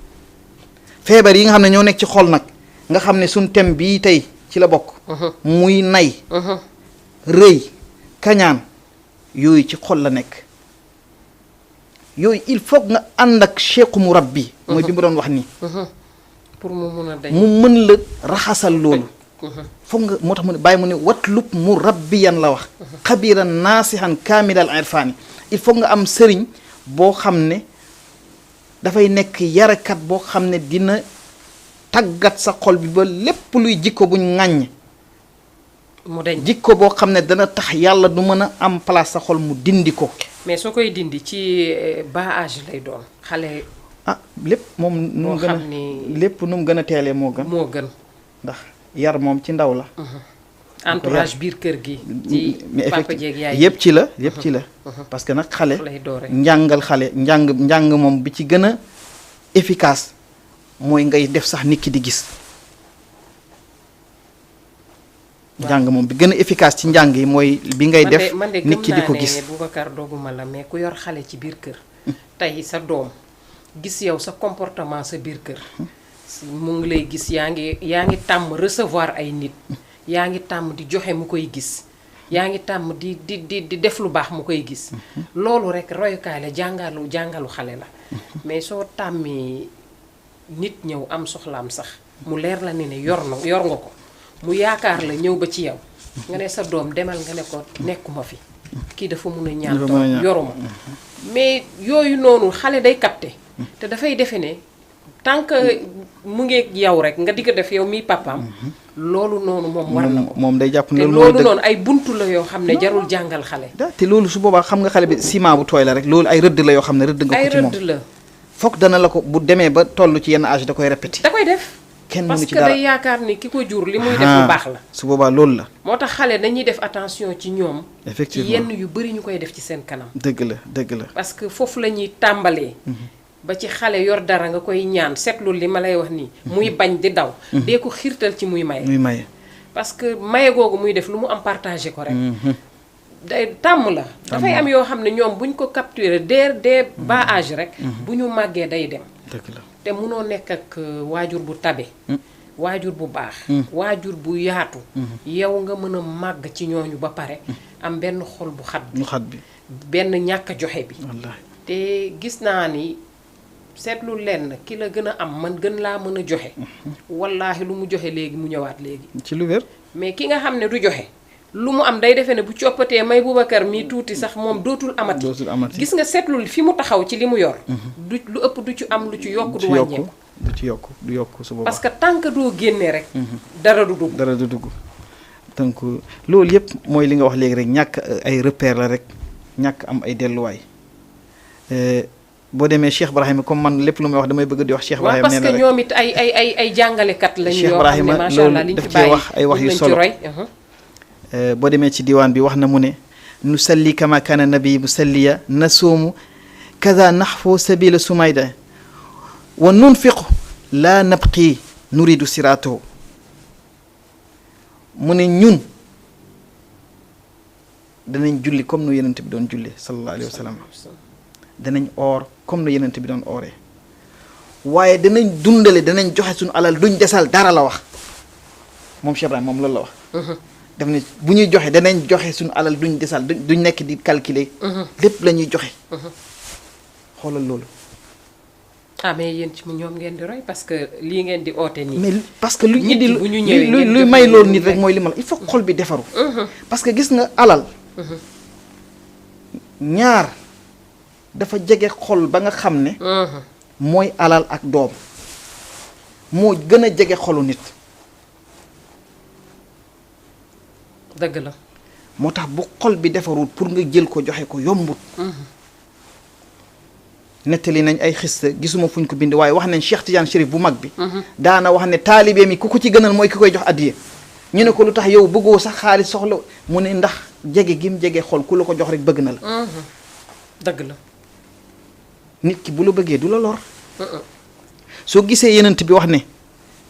feebar yi nga xam ne ñoo nekk ci xol nag nga xam ne suñ thème bii tey ci la bokk muy nay rëy kañaan yooyu ci xol la nekk yooyu il faut nga ànd ak cheikhu mu rabbi mooy bi mu doon wax nii pour mu mun a dañ mu mën la raxasal loolu foog nga moo tax mu ne bàyyi mu ne watlub mu rabbiyan la wax xabiran naasihan kaamilal irfaani il faut nga am sëriñ boo xam ne dafay nekk yarekat boo xam ne dina tàggat sa xol bi ba lépp luy jikko buñ ŋàññ mu deñ jikko boo xam ne dana tax yàlla du mën a am place sa xol mu dindi ko mais soo koy dindi ci bas âge lay doon xale lépp moom nu mu gën a lépp nu mu gën a teelee moo gën ndax yar moom ci ndaw la entourage biir kër gi ci papa jeeg yaay yëpp ci la parce que nag xale njàngal xale njàng moom bi ci gën a efficace mooy ngay def sax nit ki di gis njàng moom bi gën a efficace ci njàng yi mooy bi ngay def nit ki di ko gis Boubacar doguma la mais ku yor xale ci biir kër tey sa doom gis yow sa comportement sa biir kër mu ngi lay gis yaa ngi tàmm recevoir ay nit yaa ngi tàmm di joxe mu koy gis yaa ngi tàmm di def lu baax mu koy gis loolu rek royukaay la jàngalu xale la mais soo tàmmee nit ñëw am soxlaam sax mu leer la ne yor nga ko mu yaakaar la ñëw ba ci yow nga ne sa doom demal nga ne ko nekkuma fi kii dafa mun a ñaan toog yoruma mais yooyu noonu xale day capté te dafay defe ne tant que mu ngi yow rek nga di ko def yow mi papaam loolu noonu moom war na ko moom day jàpp ne te loolu noonu ay buntu la yoo xam ne jarul jàngal xale te loolu su boobaa xam nga xale bi ciment bu tooy la rek loolu ay rëdd la yoo xam ne rëdd nga ko ci moom ay rëdd la foog dana la ko bu demee ba toll ci yenn âge da koy répété da koy def kenn parce mënu ci que dara day yaakaar ni ki ko jur li muy def lu baax la. su boobaa loolu la. moo tax xale dañuy def attention ci ñoom. ci effectivement yenn yu bari ñu koy def ci seen kanam. dëgg la dëgg la. parce que foofu la ñuy tàmbalee. ba ci xale yor dara nga koy ñaan seetlu li ma lay wax nii. muy bañ di daw. dee ko xiirtal ci muy maye. muy maye. parce que maye googu muy def lu mu am partagé ko rek. day tàmm la. dafay am yoo xam ne ñoom buñ ko capturer dès bas âge rek. bu ñu màggee day dem. dëgg la te munoo nekk ak waajur bu tabe. waajur bu baax. waajur bu yaatu. yow nga mën a màgg ci ñooñu ba pare. am benn xol bu xat bi. benn ñàkk a joxe bi. wallaahi te gis naa ni seetlu lenn ki la gën a am man gën laa mën a joxe. wallaahi lu mu joxe léegi mu ñëwaat léegi. ci lu wér. mais ki nga xam ne du joxe. lu mu am day defee ne bu coppatee may Boubacar mii tuuti sax moom dootul amati. gis nga seetlul fi mu taxaw ci li mu yor. du lu ëpp du ci am lu ci yokk du wàññeeku. du ci yokk du yokk su boobaa. parce que tant que doo génne rek. dara du dugg. dara du dugg donc loolu yëpp mooy li nga wax léegi rek ñàkk ay repère la rek ñàkk am ay delluwaay boo demee Cheikh Ibrahima comme man lépp lu may wax damay bëgg di wax Cheikh Ibrahima. parce que ñoom it ay jàngalekat lañu. yoo xam ne macha allah liñ ci bàyyi wax ay wax yu solo. boo demee ci diwaan bi wax na mu ne nu salli kama kaana nabi musalliya nasuumu kaza naxfu sabila sumayda wa nunfiqu laa nabqi nuridu siraatahu mu ne ñun danañ julli comme nu yenent bi doon julli sallallahu alayhi wa sallam danañ oor comme nu yenent bi doon ooree waaye danañ dundale danañ joxe suñu alal duñ desal dara la wax moom Cheikh Ibrahima moom loolu la wax daf ne bu ñuy joxe danañ joxe suñu alal duñ desal duñ nekk di calculer. lépp la ñuy joxe. xoolal loolu. mais yéen ci ñoom ngeen di roy parce que lii ngeen di oote nii. mais parce que lu indi bu ñu ñëwee luy may loolu nit rek mooy li ma la il faut xol bi defaru. parce que gis nga alal. ñaar dafa jege xol ba nga xam ne. mooy alal ak doom moo gën a jege xolu nit. dëgg la moo tax bu xol bi defarul pour nga jël ko joxe ko yombut. nettali nañ ay xista gisuma fuñ ko bind waaye wax nañ Cheikh Tidiane Chérif bu mag bi. daana wax ne taalibe mi ku ko ci gënal mooy ki koy jox addiya ñu ne ko lu tax yow bëggoo sax xaalis soxla mu ne ndax jege gim jege xol ku la ko jox rek bëgg na la. dëgg la. nit ki bu la bëggee du la lor. soo gisee yenent bi wax ne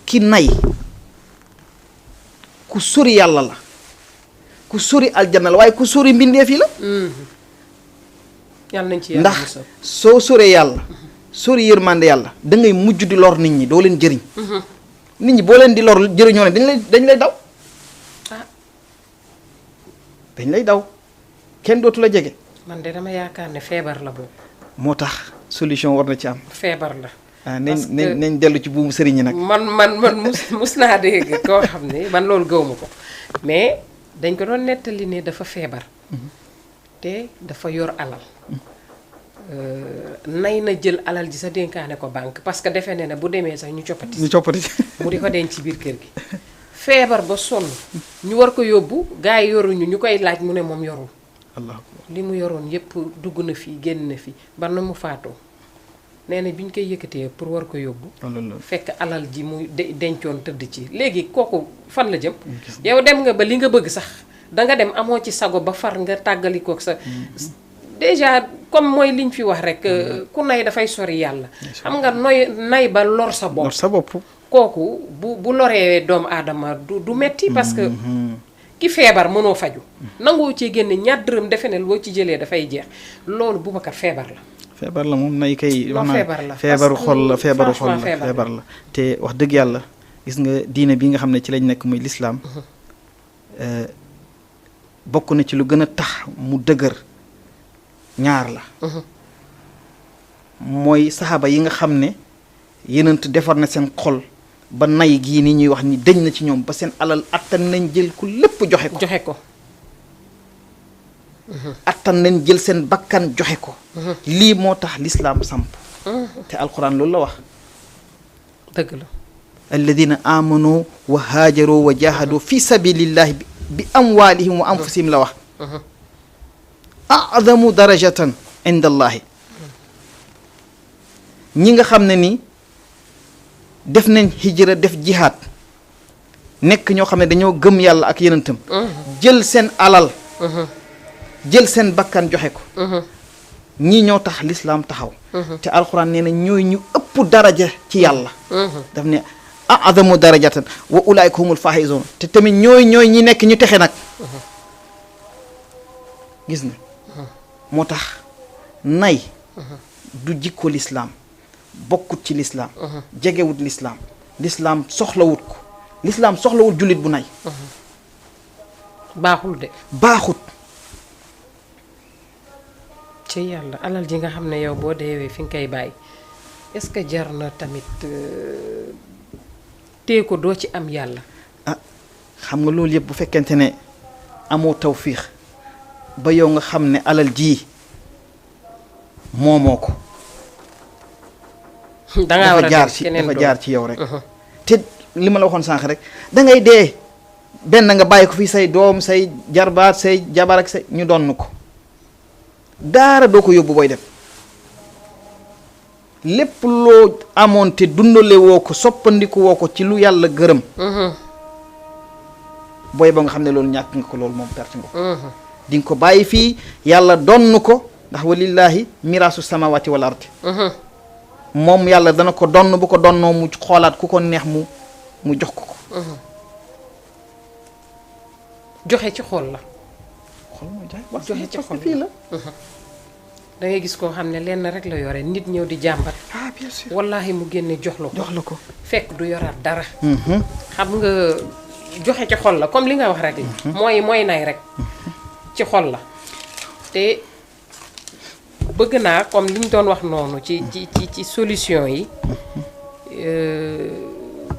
ki nay ku sori yàlla la. ku sori aljanna la waaye ku sori mbindeef yi la. yàlla nañ ci ndax soo soree yàlla. sori yërmande yàlla da ngay mujj di lor nit ñi doo leen jëriñ. nit ñi boo leen di lor jëriñoo ne dañ lay daw. dañ lay daw kenn dootu la jege. man de dama yaakaar ne feebar la boobu. moo tax solution war na ci am. feebar la. nañ dellu ci buumu sëriñ ñi nag. man mus naa dégg koo xam ne man loolu gëwuma ko mais. dañ ko doon nettali ne dafa feebar te dafa yor alal nay na jël alal ji sa dénkaane ko banque parce que defe ne bu demee sax ñu coppati mu di ko denc ci biir kër gi feebar ba sonn ñu war ko yóbbu gars yi yoruñu ñu koy laaj mu ne moom yorul li mu yoroon yépp dugg na fii génn na fi ba na mu faatoo nee na bi ñu koy yëkkatee pour war ko yóbbu fekk alal ji mu dencoon tëdd ci léegi kooku fan la jëm yow dem nga ba li nga bëgg sax danga dem amoo ci sago ba far nga tàggalikook sa déjà comme mooy liñ fi wax rek ku nay dafay sori yàlla xam nga nay ba lor sa bopp kooku bu loree doomu aadama du metti parce que ki feebar mënoo faju nangoo cee génne ñaar dërëm defe ne boo ci jëlee dafay jeex loolu Boubacar feebar la feebar la moom nay kay wax naa feebaru xol la feebaru xol la feebar la te wax dëgg yàlla gis nga diine bi nga xam ne ci lañ nekk muy lislaam bokk na ci lu gën a tax mu dëgër ñaar la mooy saxaaba yi nga xam ne yenent defar na seen xol ba nay gii ni ñuy wax ni dañ na ci ñoom ba seen alal attan nañ jël ku lépp joxe ko attan nañ jël seen bakkan joxe ko lii moo tax lislaam samp te alquran loolu la wax dëgg la alladina amanu wa haajaru wa jahadu fi sabilillahi bi amwalihim wa anfusihim la wax a'zamu darajatan inda allahi ñi nga xam ne ni def nañ hijra def jihaad nekk ñoo xam ne dañoo gëm yàlla ak yenentam jël seen alal jël seen bakkan joxe ko ñii ñoo tax lislaam taxaw te alxuraan nee na ñooy ñu ëpp daraja ci yàlla daf ne a'zamu darajatan wa ulaa'ika humul faa'izuun te tamit ñooy ñi nekk ñu texe nag gis nga moo tax nay du jikko lislaam bokkut ci lislaam jegewut lislaam soxlawut ko lislaam soxlawut jullit bu nay baaxul de baaxut ci yàlla alal ji nga xam ne yow boo deewee fi nga koy bàyyi est-ce que jar na tamit tee ko doo ci am yàlla xam nga loolu yëpp bu fekkente ne amoo tawfiix ba yow nga xam ne alal ji moomoo ko dangaa war a dafa jaar ci yow rek te li ma la waxoon sànq rek da ngay dee benn nga bàyyi ko fii say doom say jarbaat say jabar ak say ñu donn ko daara doo ko yóbbu booy dem lépp loo amoon te dundale woo ko soppandiku woo ko ci lu yàlla gërëm booy ba nga xam ne loolu ñàkk nga ko loolu moom perte nga ko di nga ko bàyyi fii yàlla donn ko ndax walillahi miraasu samawati wal ardi moom yàlla dana ko donn bu ko donnoo mu xoolaat ku ko neex mu jox ko ko joxe ci xol la xol mooy joxe ci xol fii la da ngay gis koo xam ne lenn rek la yore nit ñëw di jàmbat bien sûr wallaahi mu génne jox la ko fekk du yoraat dara xam nga joxe ci xol la comme li nga wax rek la mooy nay rek ci xol la te bëgg naa comme li ñu doon wax noonu ci solution yi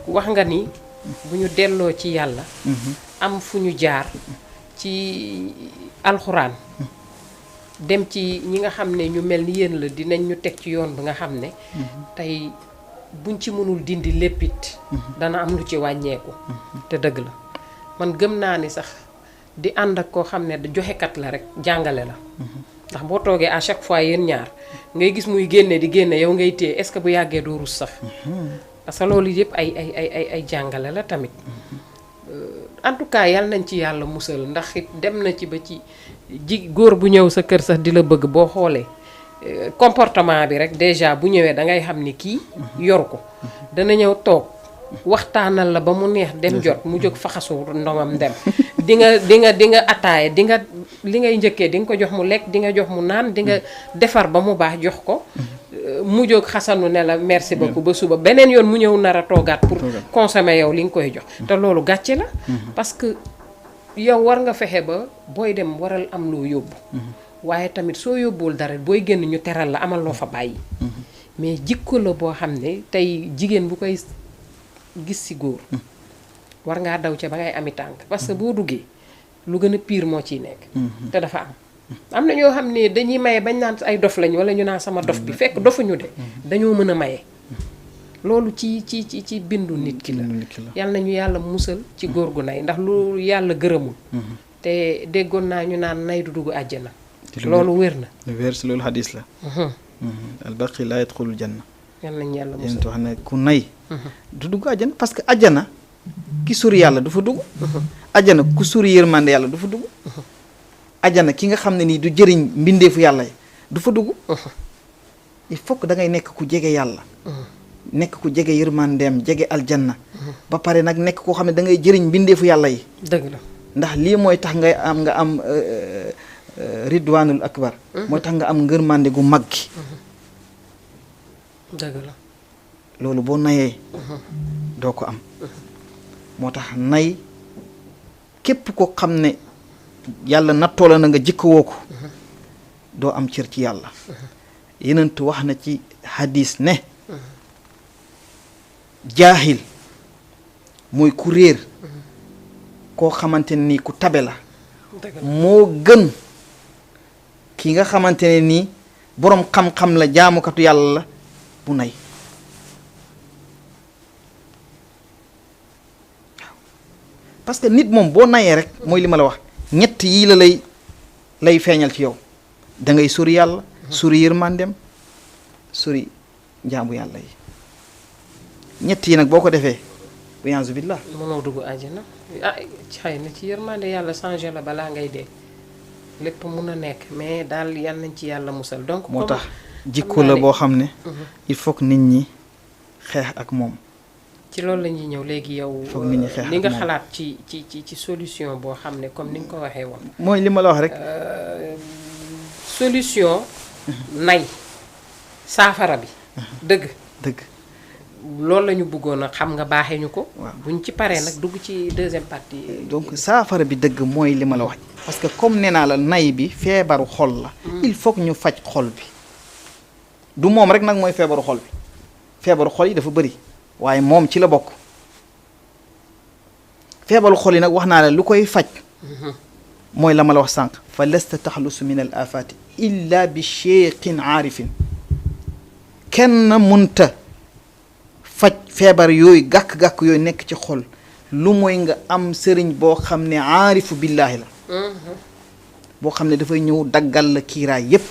wax nga ni bu ñu delloo ci yàlla am fu ñu jaar ci alxuraan dem ci ñi nga xam ne ñu mel ni yéen la dinañ ñu teg ci yoon bi nga xam ne tey buñ ci mënul dindi léppit dana am lu ci wàññeeku te dëgg la man gëm naa ni sax di ànd ak koo xam ne joxekat la rek jàngale la ndax boo toogee à chaque fois yéen ñaar ngay gis muy génne di génne yow ngay téye est-ce que bu yàggee doo rus sax parce que loolu yëpp ay jàngale la tamit en tout cas yal nañ ci yàlla musal ndax it dem na ci ba ci góor bu ñëw sa kër sax di la bëgg boo xoolee comportement bi rek déjà bu ñëwee da ngay xam ni kii yoru ko dana ñëw toog waxtaanal la ba mu neex dem jot mu jóg faxasu ndongam dem di nga ataaye di nga li ngay njëkkee di nga ko jox mu lekk di nga jox mu naan di nga defar ba mu baax jox ko mu jóg xasanu ne la merci beaucoup ba suba beneen yoon mu ñëw nar a toogaat pour consommer yow li nga koy jox te loolu gàcce la parce que yow war nga fexe ba booy dem waral am loo yóbbu waaye tamit soo yóbbuwul dara booy génn ñu teral la amal loo fa bàyyi mais jikko la boo xam ne tey jigéen bu koy gis ci góor war ngaa daw ca ba ngay ami tànk parce que boo duggee lu gën a pire moo ciy nekk te dafa am na ñoo xam ne dañuy maye bañ naan ay dof lañ wala ñu naan sama dof bi fekk dofuñu de dañoo mën a maye loolu ci bindu nit ki la yal nañu yàlla musal ci góor gu nay ndax lu yàlla gërëmul te déggoon naa ñu naan nay du dugg àjjana loolu wér na wér si loolu xadis la albaqi laa yadxulul janna yal nañu yàlla musal yéen wax ne ku nay du dugg àjjana parce que àjjana ki suri yàlla du fa dugg àjjana ku suri yërmande yàlla du fa dugg àjjana ki nga xam ne nii du jëriñ mbindeefu yàlla yi du fa dugg il faut que da ngay nekk ku jege yàlla nekk ku jege yërmandeem jege aljanna ba pare nag nekk koo xam ne da ngay jëriñ mbindeefu yàlla yi dëgg la ndax lii mooy tax nga am ridwanul akbar mooy tax nga am ngërmande gu mag gi dëgg la loolu boo nayee doo ko am moo tax nay képp ko xam ne yàlla nattoo la na nga jikkowoo ko doo am cër ci yàlla yenentu wax na ci hadis ne jaahil mooy ku réer koo xamante ne nii ku tabe la moo gën ki nga xamante ne nii boroom xam-xam la jaamukatu yàlla la bu nay parce que nit moom boo nayee rek mooy li ma la wax ñett yii la lay feeñal ci yow da ngay sori yàlla sori yërmandem sori njaamu yàlla yi ñett yi nag boo ko defee wayaasu billah mënoo dugg àjjana xëy na ci yërmande yàlla changé la balaa ngay dee lépp mun a nekk mais daal yal nañ ci yàlla musal donc moo tax jikko la boo xam ne il faut que nit ñi xeex ak moom ci loolu la ñuy ñëw léegi yow li nga xalaat ci solution boo xam ne comme ni nga ko waxee woon mooy li ma la wax rek solution nay saafara bi dëgg loolu la ñu bëggoon a xam nga baaxee ñu ko buñ ci paree nag dugg ci deuxième partie donc saafara bi dëgg mooy li ma la wax parce que comme nee naa la nay bi feebaru xol la il faut que ñu faj xol bi du moom rek nag mooy feebaru xol bi feebaru xol yi dafa bëri waaye moom ci la bokk feebaru xol yi nag wax naa la lu koy faj mooy la ma la wax sànq fa lasta taxlusu min al afati illa bi cheikhin aarifin kenn munta faj feebar yooyu gàkk-gàkk yooyu nekk ci xol lu mooy nga am sëriñ boo xam ne aarifu billaahi la boo xam ne dafay ñëw daggal la kiiraay yépp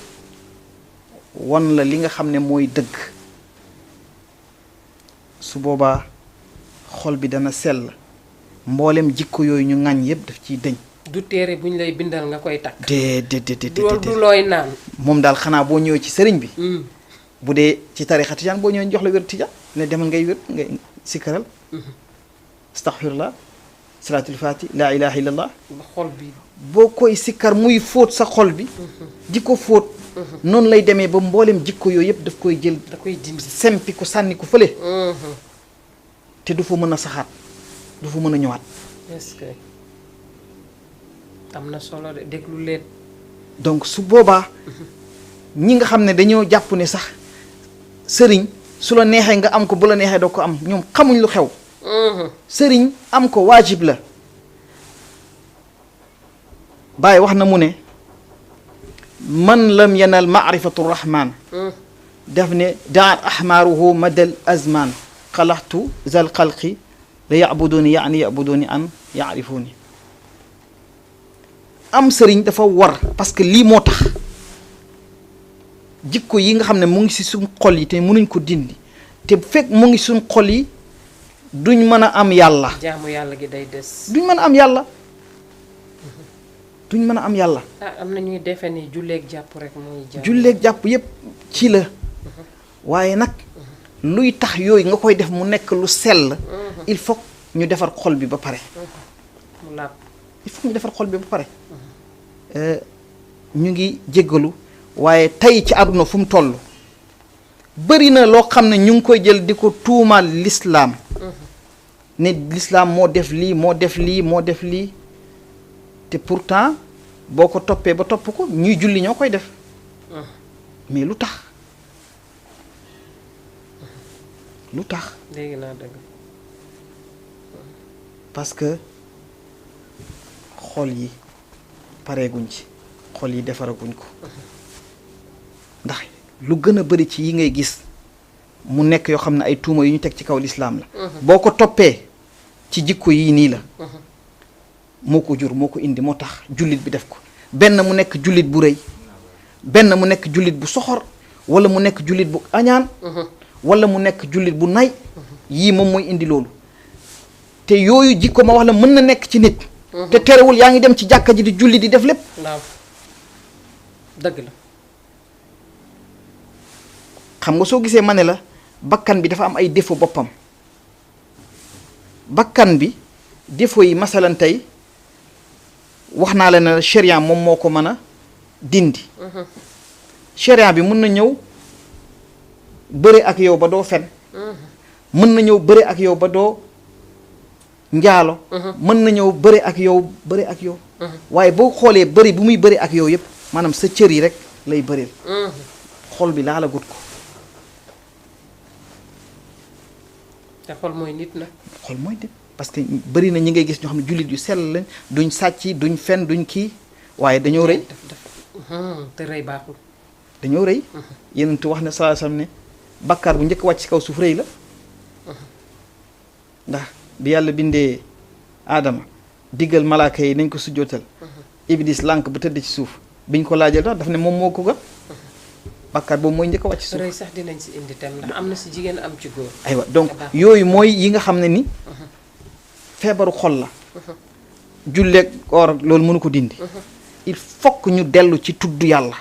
won la li nga xam ne mooy dëgg su boobaa xol bi dana sell mboolem jikko yooyu ñu ŋàññ yépp daf ciy dëñ du téere buñ lay bindal nga koy takk déedéet du looy naan moom daal xanaa boo ñëwee ci sëriñ bi bu dee ci tarixa tijaan boo ñëwee jox la wér tijaan ne demal ngay wér ngay sikkaral astaghfirullah salaatul faati laa ilaha illallah xol bi boo koy sikkar muy fóot sa xol bi di ko fóot noonu lay demee ba mboolem jikko yooyu yëpp daf koy jël da koy dindi sempi ko sànni ko fële te du fa mën a saxaat du fa mën a ñëwaat est-ce que am na solo de déglu leen donc su boobaa ñi nga xam ne dañoo jàpp ne sax sëriñ su la neexee nga am ko bu la neexee doo ko am ñoom xamuñ lu xew sëriñ am ko waajib la Baay wax na mu ne man lam yanal maarifatu rahman daf ne daat ahmaaruhu madal azman xalaxtu zal xalqi la yabuduni yaani yabuduni an yaarifuni am sëriñ dafa war parce que lii moo tax jikko yi nga xam ne mu ngi si suñ xol yi te mënuñ ko dindi te fekk mu ngi suñ xol yi duñ mën a am yàlla jaamu yàlla gi day des duñ mën a am yàlla duñ mën a am yàlla am na ñuy defe ni julleeg jàpp rek mooy julleeg jàpp yépp ci la waaye nag luy tax yooyu nga koy def mu nekk lu sell il faut ñu defar xol bi ba pare mu laab il faut ñu defar xol bi ba pare ñu ngi jéggalu waaye tey ci àdduna fu mu toll bëri na loo xam ne ñu ngi koy jël di ko tuumaal lislaam ne lislaam moo def lii moo def lii moo def lii te pourtant boo ko toppee ba topp ko ñuy julli ñoo koy def mais lu tax léegi naa dëgg parce que xol yi pareeguñ ci xol yi defaraguñ ko ndax lu gën a bari ci yi ngay gis mu nekk yoo xam ne ay tuuma yu ñu teg ci kaw lislaam la boo ko toppee ci jikko yii nii la moo ko jur moo ko indi moo tax jullit bi def ko benn mu nekk jullit bu rëy benn mu nekk jullit bu soxor wala mu nekk jullit bu añaan wala mu nekk jullit bu nay yii moom mooy indi loolu te yooyu jikko ma wax la mën na nekk ci nit te terewul yaa ngi dem ci jàkka ji di julli di def lépp waaw dëgg la xam nga soo gisee ma ne la bakkan bi dafa am ay défaut boppam bakkan bi défaut yi masalan tey wax naa la ne sharia moom moo ko mën a dindi sharia bi mën na ñëw bëre ak yow ba doo fen mën na ñëw bëre ak yow ba doo njaalo mën na ñëw bëre ak yow waaye boo xoolee bëri bu muy bëri ak yow yëpp maanaam sa cër yi rek lay bëril xol bi laa la gut ko te xol mooy nit nag xol mooy nit parce que bëri na ñi ngay gis ñoo xam ne jullit yu sell lañ duñ sàcc duñ fen duñ kii waaye dañoo rëy te rëy baaxul dañoo rëy yeneen tu wax ne saa sam ne bakkaar bu njëkk wàcc ci kaw suuf rëy la ndax bi yàlla bindee aadama diggal malaaka yi nañ ko sujjootal iblis lànk ba tëdd ci suuf biñ ko laajal tax daf ne moom moo ko gën bàkkaar boobu mooy njëkk a wàcc suuf. rëy sax dinañ si indi tam ndax am na si jigéen am ci góor. aywa donc yooyu mooy yi nga xam ne ni feebaru xol la. julleeg or loolu mënu ko dindi. il faut que ñu dellu ci tudd yàlla.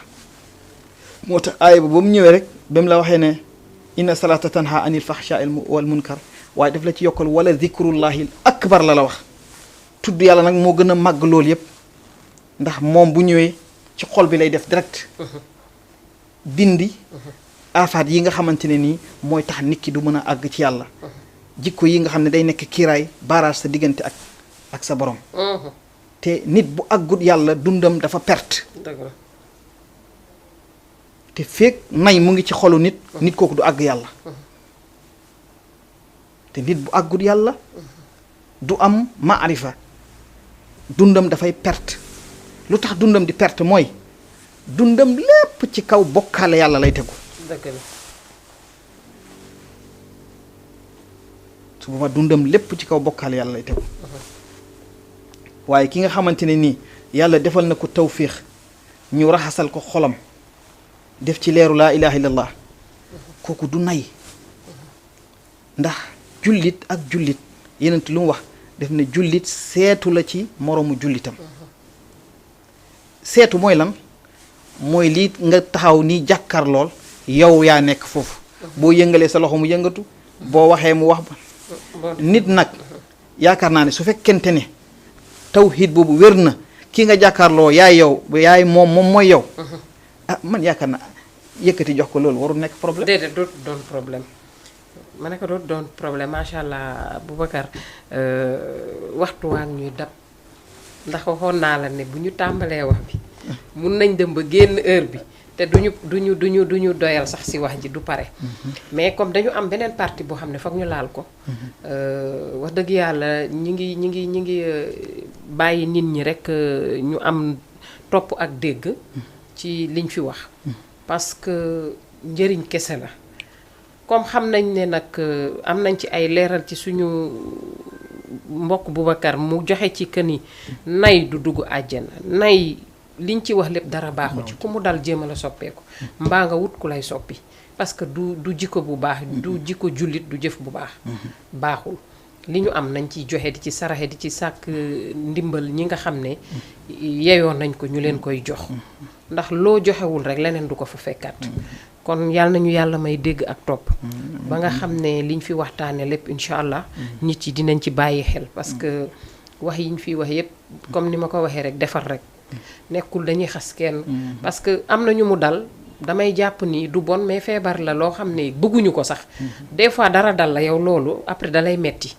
moo tax aaya ba mu ñëwee rek ba mu la waxee ne inna salata tanha anil fahsha'i wal munkar waaye daf la ci yokkal wala zikrullahi akbar la wax. tudd yàlla nag moo gën a màgg loolu yëpp ndax moom bu ñëwee ci xol bi lay def direct. dindi aafaat yi nga xamante ne nii mooy tax nit ki du mën a àgg ci yàlla. jikko yi nga xam ne day nekk kiiraay barrage sa diggante ak sa borom. te nit bu àggut yàlla dundam dafa perte. te feek nay mu ngi ci xolu nit. nit kooku du àgg yàlla. te nit bu àggut yàlla. du am maarifa dundam dafay perte lu tax dundam di perte mooy dundam lépp ci kaw bokkaale yàlla lay tegu. dëgg la. su boobaa dundam lépp ci kaw bokkaale yàlla lay tegu. waaye ki nga xamante ne nii yàlla defal na ko tawfiix ñu raxasal ko xolam def ci leeru laa ilaha illallah kooku du nay ndax jullit ak jullit yenent lu mu wax def ne jullit seetu la ci moroomu jullitam seetu mooy lan mooy lii nga taxaw nii jàkkaar lool yow yaa nekk foofu boo yëngalee sa loxo mu yëngatu boo waxee mu wax ba nit nag yaakaar naa ne su fekkente ne tawhid boobu wér na ki nga jàkkaarloo yaay yow yaay moom mooy yow man yaakaar na yëkkati jox ko loolu warul nekk problème. déedéet dootu doon problème ma ne ko dootu doon problème macha allah Boubacar waxtu waa ñuy dab ndax waxoon naa la ne bu ñu tàmbalee wax bi mun nañ dem ba génn heure bi te duñu doyal sax si wax ji du pare. mais comme dañu am beneen partie boo xam ne foog ñu laal ko. wax dëgg yàlla ñi ngi bàyyi nit ñi rek ñu am topp ak dégg. ci liñ fi wax. parce que njëriñ kese la. comme xam nañ ne nag am nañ ci ay leeral ci suñu mbokk Boubacar mu joxe ci que ni nay du dugg àjjana nay. liñ ci wax lépp dara baaxu ci ku mu dal jéem a la soppeeku mbaa nga wut ku lay soppi parce que du jikko bu baax du jikko jullit du jëf bu baax baaxul li ñu am nañ ciy joxe di ci saraxe di ci sàkk ndimbal ñi nga xam ne yeyoon nañ ko ñu leen koy jox ndax loo joxewul rek leneen du ko fa fekkaat kon yàlla nañu yàlla may dégg ak topp ba nga xam ne liñ fi waxtaane lépp incha allah nit yi dinañ ci bàyyi xel parce que wax yiñ fi wax yépp comme ni ma ko waxee rek defar rek nekkul dañuy xas kenn parce que am na ñu mu dal damay jàpp ni du bon mais feebar la loo xam ne bëgguñu ko sax des fois dara dal la yow loolu après dalay metti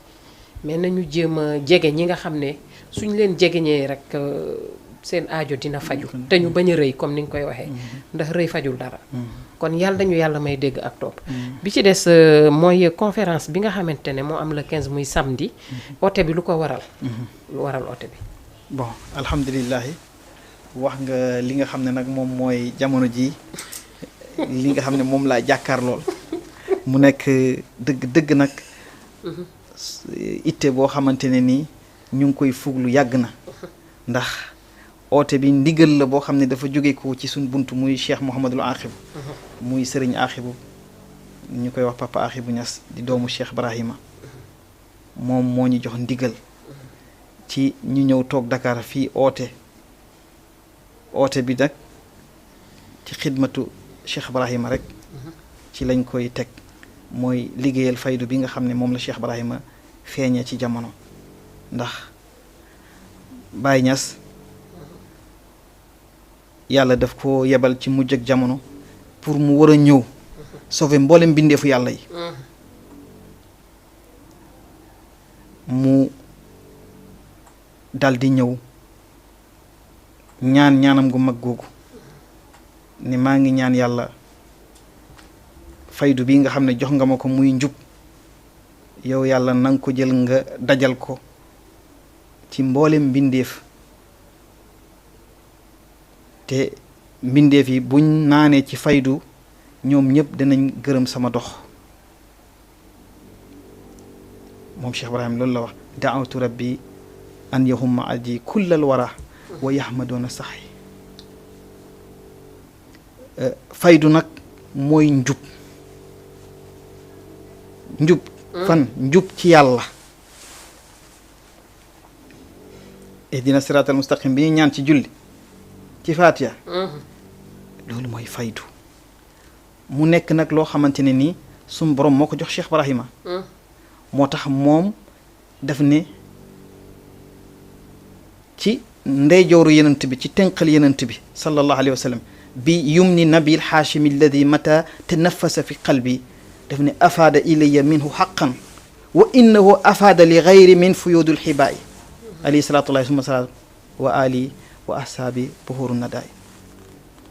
mais nañu jéem a jege ñi nga xam ne suñ leen jegeñee rek seen aajo dina faju te ñu bañ a rëy comme ni nga koy waxee ndax rëy fajul dara kon yàlla dañu yàlla may dégg ak topp bi ci des mooy conférence bi nga xamante ne moo am le 15 muy samedi oote bi lu ko waral lu waral oote bi bon alhamdulilahi wax nga li nga xam ne nag moom mooy jamono ji li nga xam ne moom laa jàkkaar lool mu nekk dëgg nag itte boo xamante ne nii ñu ngi koy fuglu yàgg na ndax oote bi ndigal la boo xam ne dafa jóge ko ci suñ bunt muy Cheikh Mouhamadul Aaxibu muy Sëriñ Aaxibu ñu koy wax Papa Aaxibu Ñas di doomu Cheikh Ibrahima moom moo ñu jox ndigal ci ñu ñëw toog Dakar fii oote bi nag ci xidmatu Cheikh Ibrahima rek ci lañ koy teg mooy liggéeyal faydu bi nga xam ne moom la Cheikh Ibrahima feeñee ci jamono ndax Baye Niass yàlla daf ko yebal ci mujj ak jamono pour mu war a ñëw sauver mboolem mbindeefu yàlla yi mu dal di ñëw ñaanam gu mag googu ne maa ngi ñaan yàlla faydu bi nga xam ne jox nga ma ko muy njub yow yàlla nanga ko jël nga dajal ko ci mboolem mbindeef te mbindeef yi buñ naanee ci faydu ñoom ñëpp dinañ gërëm sama dox moom Cheikh Ibrahim loolu la wax daawtu rabbi an yahumma aji kullal wara wa yahmadoona saxi faydu nag mooy njub fan njub ci yàlla ihdina siraatal mustaqim bi ñuy ñaan ci julli ci Faatiha loolu mooy faydu mu nekk nag loo xamante ne nii sum borom moo ko jox Cheikh Ibrahima moo tax moom daf ne ci ndeyjooru yenant bi ci tënqal yenant bi sallallahu alayhi wa sallam bi yumni nabil haashimi alladi mata tanafasa fi qalbi daf ne afaada ilayya minhu xaqan wa innahu afaada li gayri min fuyudul xibaayi alayhi salaatullahi summa salaatu wa ali wa ashaabi buhuru nadaay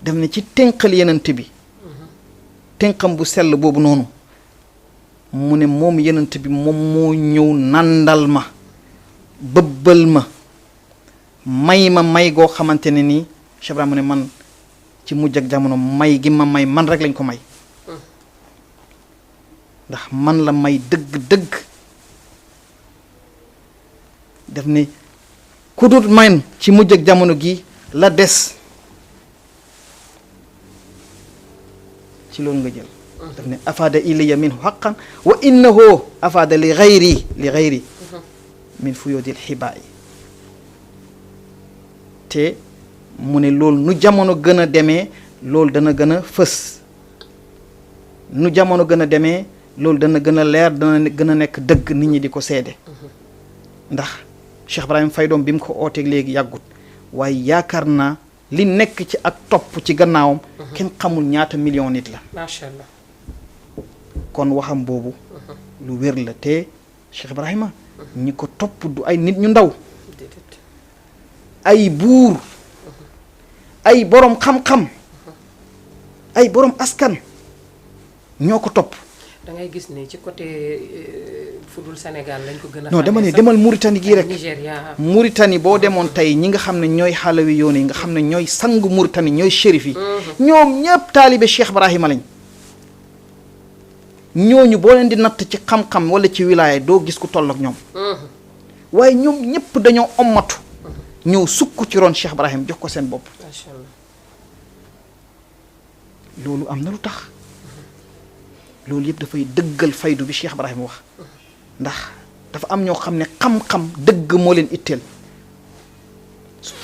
daf ne ci tënqal yenant bi tënqam bu sell boobu noonu mu ne moom yenant bi moom moo ñëw nandal ma bëbbal ma may goo xamante ne nii Cheikh Ibrahima mu ne man ci mujj ak jamono may gi ma may man rek lañ ko may ndax man la may dëgg-dëgg daf ne ku dut man ci mujj ak jamono gi la des ci loolu nga jël daf ne afaada ilayya minhu haqqan wa innahu afaada li gayri min fuyudil xibaa yi te mu ne loolu nu jamono gën a demee loolu dana gën a fës nu jamono gën a demee loolu dana gën a leer dana gën a nekk dëgg nit ñi di ko seede ndax Cheikh Ibrahima Faye doom bi mu ko ooteeg léegi yàggut waaye yaakaar naa li nekk ci ak topp ci gannaawam kenn xamul ñaata million nit la macha allah kon waxam boobu lu wér la te Cheikh Ibrahima ñi ko topp du ay nit ñu ndaw ay buur ay borom xam-xam ay borom askan ñoo ko topp. da ngay gis ne ci côté fudul Sénégal lañ ko gën a. non dama ne demal Mauritanie gii rek Nigéria. Mauritanie boo demoon tey ñi nga xam ne ñooy xaalawi yoon yi nga xam ne ñooy sangu Mauritanie ñooy shérif yi. ñoom ñëpp taalibe Cheikh Ibrahima lañ. ñooñu boo leen di natt ci xam-xam wala ci wilaaya doo gis ku toll ak ñoom. waaye ñoom ñëpp dañoo ommatu. ñëw sukk ci ron Cheikh Ibrahim jox ko seen bopp. macha allah loolu am na lu tax. loolu yëpp dafay dëggal faydu bi Cheikh Ibrahim wax ndax dafa am ñoo xam ne xam-xam dëgg moo leen itteel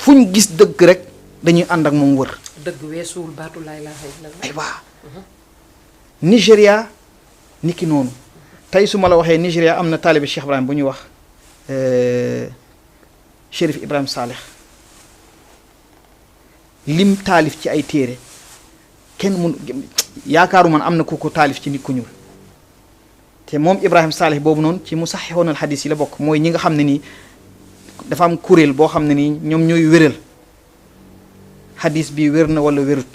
fuñ gis dëgg rek dañuy ànd ak moom wër. dëgg weesuwul baatu laa ilaaha illallah. aywa Nigéria niki noonu tey su ma la waxee Nigéria am na taalibe Cheikh Ibrahim bu ñuy wax Chérif Ibrahim Saleh lim taalif ci ay téere kenn mun yaakaaru man am na ku ko taalif ci nit ku ñuul te moom Ibrahim Saleh boobu noonu ci musaxixoon al xadis yi la bokk mooy ñi nga xam ne nii dafa am kuréel boo xam ne nii ñoom ñooy wéral xadis bi wér na wala wérut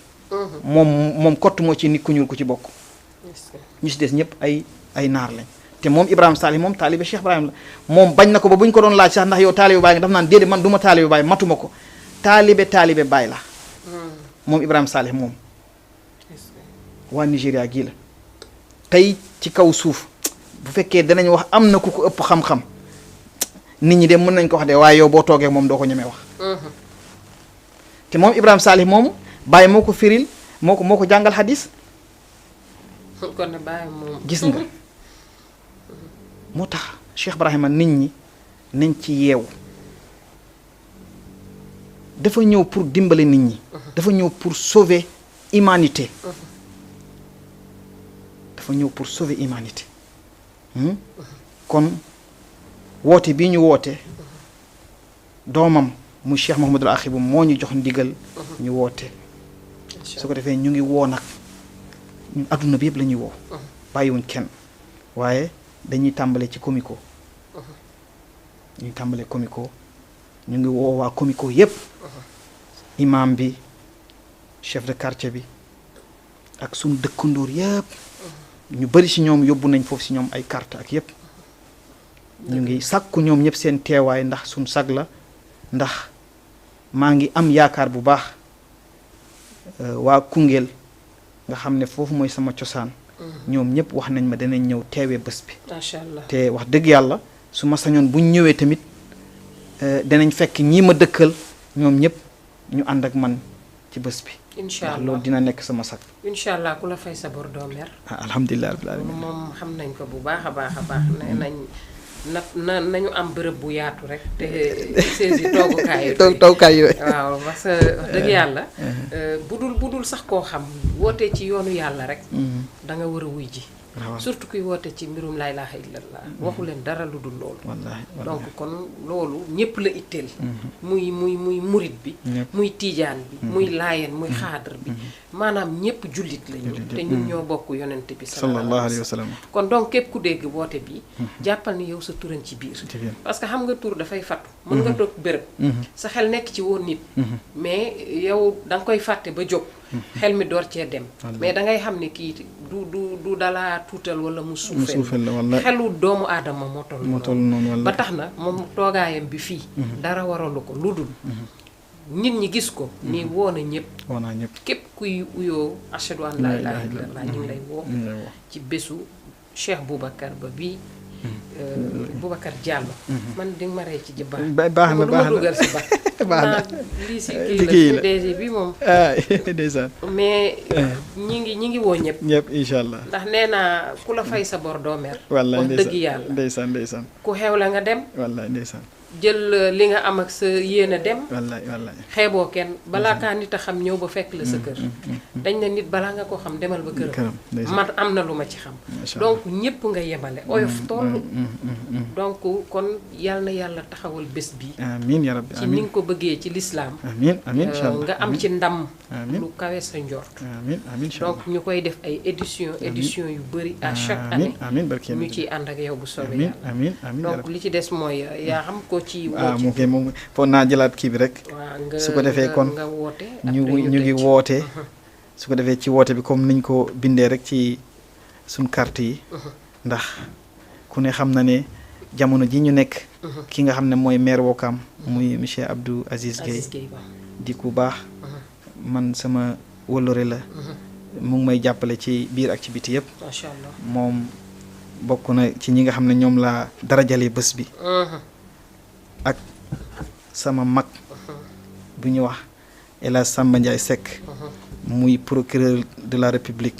moom kott moo ci nit ku ñuul ku ci bokk ñu si des ñëpp ay naar lañ te moom Ibrahim Saleh moom taalibe Cheikh Ibrahim la moom bañ na ko ba bu ñu ko doon laaj sax ndax yow taalibe baay nga daf naan déedéet man du ma taalibe baay matuma ko taalibe baay la moom Ibrahim Saleh moom waa Nigéria gii la tey ci kaw suuf bu fekkee danañ wax am na ku ko ëpp xam-xam nit ñi de mën nañ ko wax de waaye yow boo toogee moom doo ko ñemee wax te moom Ibrahim Saleh moom Baye moo ko firil moo ko jàngal hadis kon ne Baye moom gis nga moo tax Cheikh Ibrahima nit ñi nañ ci yeewu dafa ñëw pour dimbale nit ñi dafa ñëw pour sauver humanité dafa ñëw pour sauver humanité kon woote bii ñu woote doomam muy Cheikh Mouhamadul Axibu moo ñu jox ndigal ñu woote su ko defee ñu ngi woo nag ñun adduna bi yëpp la ñuy woo bàyyiwuñ kenn waaye dañuy tàmbale ci Comico ñuy tàmbale Comico ñu ngi woo waa Comico yëpp imam bi chef de quartier bi ak suñu dëkkandoor yëpp ñu bari ci ñoom yóbbu nañ foofu ci ñoom ay carte ak yëpp ñu ngi sàkku ñoom ñëpp seen teewaay ndax suñ sag la ndax maa ngi am yaakaar bu baax waa Koungheul nga xam ne foofu mooy sama cosaan ñoom ñëpp wax nañ ma danañ ñëw teewee bés bi macha allah te wax dëgg yàlla su ma sañoon buñ ñëwee tamit danañ fekk ñii ma dëkkal ñoom ñëpp ñu ànd ak man ci bés bi incha allah loolu dina nekk sama sag. incha allah ku la fay sa bor doo mer. alhamdulilah rabbil alamin moom xam nañ ko bu baax a baax nee nañ nañu am bërëb bu yaatu rek te saisi toogukaay yooyu waaw parce que wax dëgg yàlla budul sax koo xam wootee ci yoonu yàlla rek da nga war a wuy ji surtout kuy woote ci mbirum laa ilaaha illallah waxu leen dara lu dul loolu donc kon loolu ñëpp la itteel muy murit bi muy tiijaan bi muy laayeen muy xaadar bi maanaam ñëpp jullit lañu te ñun ñoo bokk yonent bi sallallahu alayhi wa sallam kon donc képp ku dégg woote bi jàppal ni yow sa turan ci biir parce que xam nga tur dafay fattu mën nga toog béréb sa xel nekk ci woon nit mais yow da nga koy fàtte ba jóg xel mi door cee dem mais da ngay xam ne kii du dalaa tuutal wala mu suufeel xelu doomu aadama moo toll noonu ba tax na moom toogaayam bi fii dara waralu ko lu dul nit ñi gis ko nii woo na ñëpp képp kuy uyoo ashhadu an laa ilaaha illallah ñu ngi lay woo ci bésu Cheikh Boubacar ba bii Boubacar Diallo man di ma rey ci jëbbaar baax na baax na dugal si baax na lii si kii la DG bi moom ndeysaan mais ñi ngi woo ñëpp incha allah ndax nee naa ku la fay sa bor doo mer wallaay wax dëgg yàlla ndeysaan ku xew la nga dem wallaay ndeysaan jël li nga am ak sa yéene dem wallaay xeeboo kenn balaa kaa nit a xam ñëw ba fekk la sa kër dañ ne nit balaa nga ko xam demal ba këram man am na lu ma ci xam donc ñëpp nga yemale oyof toll donc kon yal na yàlla taxawal bés bi amiin ya rabbi ci ni nga ko bëggee ci lislaam amiin nga am ci ndam lu kawe sa njort amiin donc ñu koy def ay édition yu bëri à chaque année ñu ciy ànd ak yow bu soobee yàlla donc li ci des mooy yaa xam ko ci moom foog naa jëlaat kii bi rek su ko defee kon nga woote ñu ngi woote su ko defee ci woote bi comme niñ ko bindee rek ci suñ carte yi ndax ku ne xam na ne jamono ji ñu nekk ki nga xam ne mooy maire Ouakam muy monsieur Abdou Aziz Gueye di ku baax man sama wëllëre la mu ngi may jàppale ci biir ak ci biti yëpp macha allah moom bokk na ci ñi nga xam ne ñoom laa darajale bés bi ak sama mag bu ñu wax El Hadj Samba Ndiaye Seck muy procureur de la République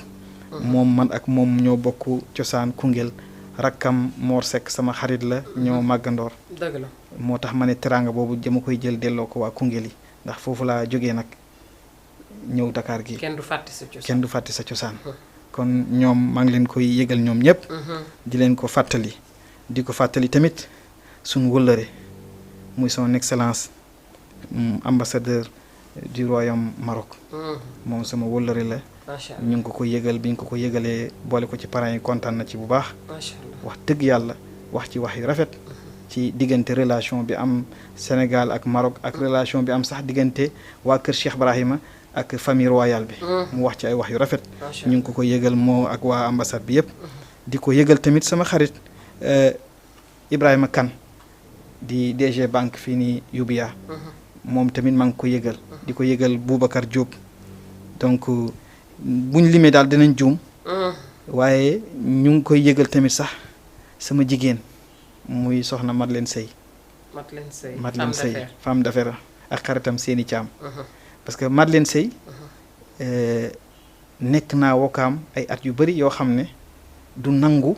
moom man ak moom ñoo bokk cosaan Koungheul rakkam Mor Seck sama xarit la ñoo màggandoor dëgg la moo tax ma ne teraanga boobu dama koy jël delloo ko waa Koungheul yi ndax foofu laa jógee nag ñëw Dakar gi kenn du fàtte sa cosaan kon ñoom maa ngi leen koy yëgal ñoom ñëpp di leen ko fàttali di ko fàttali tamit suñu wëllëre muy son excellence ambassadeur du royaume Maroc moom sama wëllëre la ñu ngi ko yëgal bi ñu ko yëgalee boole ko ci parents yi kontaan na ci bu baax wax dëgg yàlla wax ci wax yu rafet ci diggante relation bi am Sénégal ak Maroc ak relation bi am sax diggante waa kër Cheikh Ibrahima ak famille royale bi mu wax ci ay wax yu rafet ñu ngi ko yëgal moo ak waa ambassade bi yëpp di ko yëgal tamit sama xarit Ibrahima Kane di DG banque fii nii UBA moom tamit maa ngi ko yëgal di ko yëgal Boubacar Diop donc buñ limee daal dinañ juum waaye ñu ngi koy yëgal tamit sax sama jigéen muy soxna Madeleine Seye femme d'affaires ak xaritam Séni Thiam parce que Madeleine Seye nekk naa Ouakam ay at yu bari yoo xam ne du nangu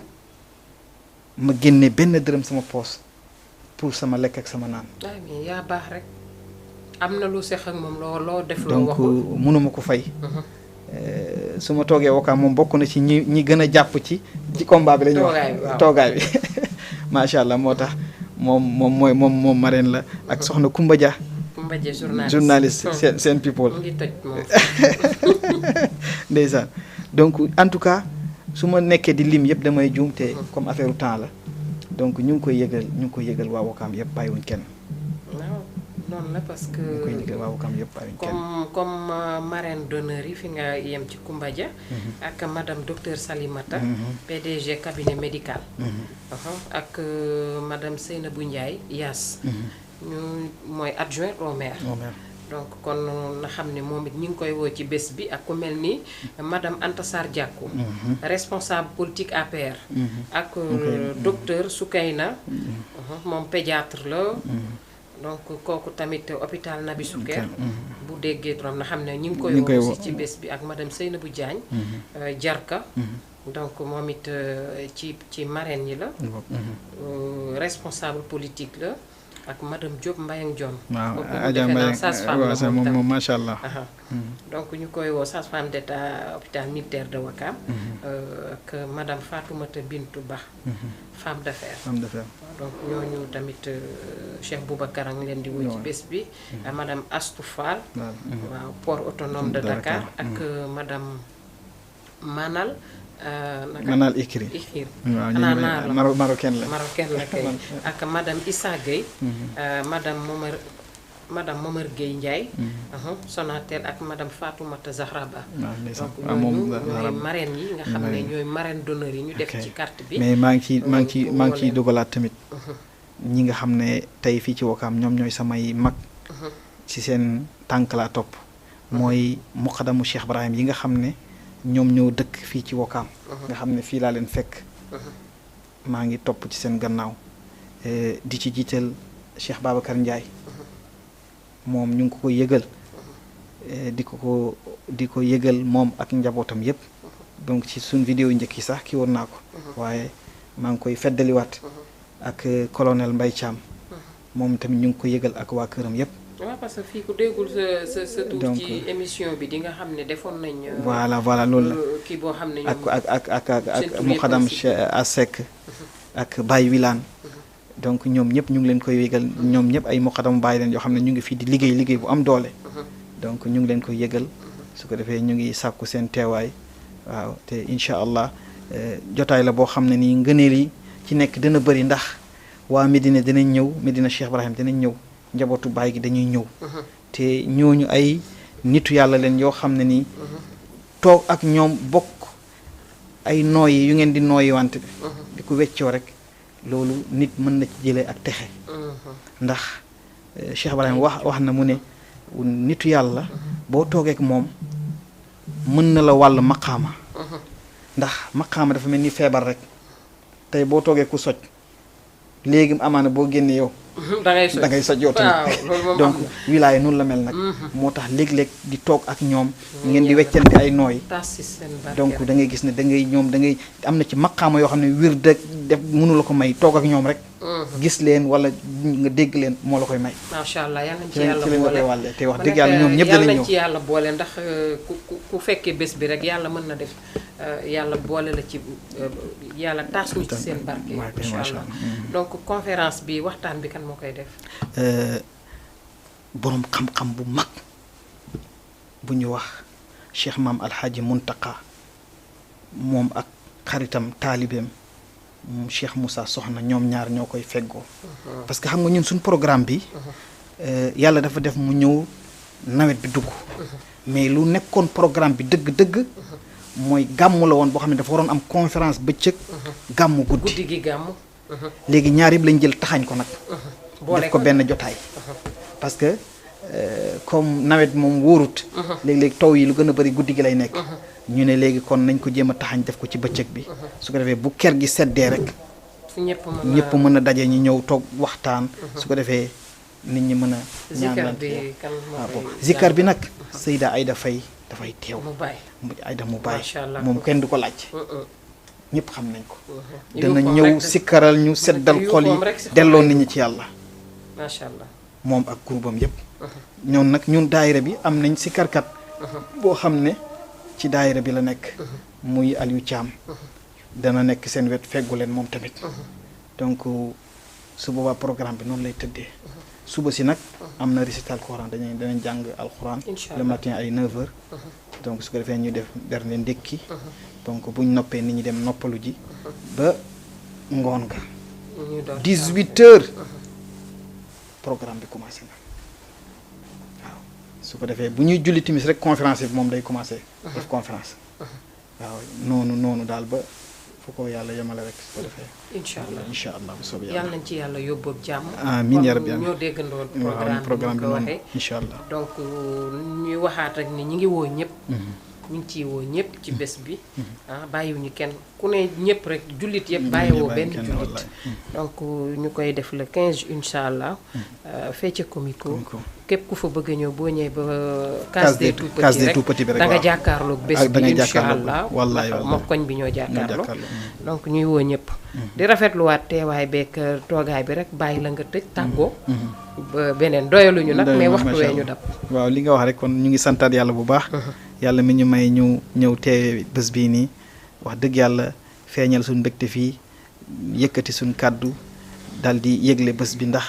ma génne benn dërëm sama poos pour sama lekk ak sama naan. mais yaa baax rek am na lu seq ak moom loo def. loo waxul donc mënuma ko fay. su ma toogee Ouakam moom bokk na ci ñi gën a jàpp ci combat bi la ñu wax. toogaay bi macha allah moo tax moom marraine la ak soxna Koumba Dia. Koumba Dia journaliste seen people. mu ngi toj moom. ndeysaan donc en tout cas. su ma nekkee di lim yëpp damay juum te comme affaire temps la donc ñu ngi koy yëgal waa Ouakam yëpp bàyyiwuñ kenn. waaw noonu la parce que. ñu ngi koy yëgal waa Ouakam yëpp bàyyiwuñ kenn. comme marraine d'honneur yi fi nga yem ci Koumba Dia. ak madame docteur Salimata. PDG cabinet médical. ak madame Seynabou Ndiaye Yaas. ñu mooy adjoint au maire. donc kon na xam ne moom it ñu ngi koy woo ci bés bi ak ku mel ni madame Anta Sarr Diakou responsable politique APR ak docteur Soukayna moom pédiatre la donc kooku tamit hôpital Nabi Souker bu déggee turam na xam ne ñu ngi koy woo aussi ci bés bi ak madame Seynabou Diagne Jarka donc moom it ci marraine yi la responsable politique la ak madame Diop Mbayang Dione. waaw Adja Mbayang moom macha allah. donc ñu koy woo sage-femme d'état hôpital militaire de Ouakam. ak madame Fatoumata Bintou Ba. femme d'affaires. donc ñooñu tamit Cheikh Boubacar a ngi leen di woo ci bés bi. madame Astou Fall. waaw port autonome de Dakar ak madame Manal. Manal Ikri waaw ñu marocaine la kay ak madame Issa Gueye madame Momar Gueye Ndiaye Sonatel ak madame Fatoumata Zahra Ba donc ñooy marraine yi nga xam ne ñooy marraine d'honneur yi ñu def ci carte bi mais maa ngi ciy dugalaat tamit ñi nga xam ne tey fii ci Ouakam ñoom ñooy samay mag ci seen tànk laa topp mooy muqaddamu Cheikh Ibrahim yi nga xam ne ñoom ñoo dëkk fii ci Ouakam nga xam ne fii laa leen fekk maa ngi topp ci seen gannaaw di ci jiital Cheikh Babacar Ndiaye moom ñu ngi ko yëgal di ko yëgal moom ak njabootam yépp donc ci suñ vidéo njëkk yi sax ki woon naa ko waaye maa ngi koy feddaliwaat ak colonel Mbaye Thiam moom tamit ñu ngi ko yëgal ak waa këram yépp waaw parce que fii ku déggul sa tur ci émission bi di nga xam ne defoon nañ. voilà loolu la kii boo xam ne ak muqaddam Asek ak Baye Wilane donc ñoom ñëpp ñu ngi leen koy yëgal ñoom ñëpp ay muqaddam Baye leen yoo xam ne ñu ngi fii di liggéey bu am doole. donc ñu ngi leen koy yëgal su ko defee ñu ngi sàkku seen teewaay waaw te incha allah jotaay la boo xam ne nii ngëneel yi ci nekk dina bëri ndax waa Medina dinañ ñëw Medina Cheikh Ibrahim dinañ ñëw. njabootu baay gi dañuy ñëw te ñooñu ay nitu yàlla leen yoo xam ne nii toog ak ñoom bokk ay nooyi yu ngeen di nooyi wante di ko weccoo rek loolu nit mën na ci jëlee ak texe ndax Cheikh Ibrahim wax na mu ne nitu yàlla boo toogeek moom mën na la wàll maqaama ndax maqaama dafa mel ni feebar rek tey boo toogee ku soj léegi amaana boo génnee yow da ngay soj yow tamit donc wilaaya noonu la mel nag moo tax léeg-léeg di toog ak ñoom ngeen di weccante ay nooy donc da ngay gis ne da ngay am na ci maqaama yoo xam ne wir def mënu la ko may toog ak ñoom rek gis leen wala nga dégg leen moo la koy may macha allah yal nañ ci yàlla boole te wax dëgg yàlla ñoom ñëpp danañ ñëw yal nañ ci yàlla boole ndax ku fekkee bés bi rek yàlla mën na def yàlla boole la ci yàlla taas ñu ci seen barke incha allah donc conférence bi waxtaan bi kan moo koy def boroom xam-xam bu mag bu ñu wax Cheikh Maam Alxaaji Muntaqa moom ak xaritam taalibeem Cheikh Moussa Soxna ñoom ñaar ñoo koy feggoo parce que xam nga ñun suñ programme bi yàlla dafa def mu ñëw nawet bi dugg mais lu nekkoon programme bi dëgg-dëgg mooy gàmmu la woon boo xam ne dafa waroon am conférence bëccëg gàmmu guddi gi gàmmu léegi ñaar yëpp lañ jël taxañ ko nag def ko benn jotaay parce que comme nawet moom wóorut léegi-léegi taw yi lu gën a bëri guddi gi lay nekk ñu ne léegi kon nañ ko jéem a taxañ def ko ci bëccëg bi su ko defee bu ker gi seddee rek ñëpp mën a daje ñu ñëw toog waxtaan su ko defee nit ñi mën a ñaanalante zikar bi nag Seyda Aïda Faye dafay teew Aïda mu bàyyi moom kenn du ko laaj ñëpp xam nañ ko dana ñëw sikkaral ñu seddal xol yi delloo nit ñi ci yàlla macha allah moom ak groupam yëpp ñoom nag ñun daayira bi am nañ sikkarkat boo xam ne ci daayira bi la nekk muy Aliou Thiam dana nekk seen wet feggu leen moom tamit donc su boobaa programme bi noonu lay tëddee suba si nag am na récital Coran danañ jàng alxuraan le matin ay 9h donc su ko defee ñu def berne ndékki donc buñ noppee nit ñi dem noppalu ji ba ngoon ga 18h programme bi commencé na waaw su ko defee bu ñuy julli timis rek conférence bi moom day commencé def conférence waaw noonu daal ba fu ko yàlla yemale rek su ko defee incha allah bu soobee yàlla nañ ci yàlla yóbbu ak jàmm amiin yaa rabbi ñoo déggandoon programme bi ko noonu waxee incha allah donc ñuy waxaat rek ni ñi ngi woo ñëpp ñu ngi ciy woo ñëpp ci bés bi bàyyiwuñu kenn ku ne ñëpp rek jullit yëpp bàyyiwoo benn jullit donc ñu koy def le 15 incha allah fee ca Comico képp ku fa bëgg a ñëw boo ñëwee ba case des tout petits rek da nga jàkkaarloog bés bi incha allah moo koñ bi ñoo jàkkaarloo donc ñuy woo ñëpp di rafetluwaat teewaay beeg toogaay bi rek bàyyi la nga tëj tàggoo ba beneen doyaluñu nag mais waxtu wee ñu dab waaw li nga wax rek kon ñu ngi santaat yàlla bu baax yàlla mi ñu may ñu ñëw teewe bés bii nii wax dëgg yàlla feeñal suñ mbégte fii yëkkati suñ kàddu dal di yëgle bés bi ndax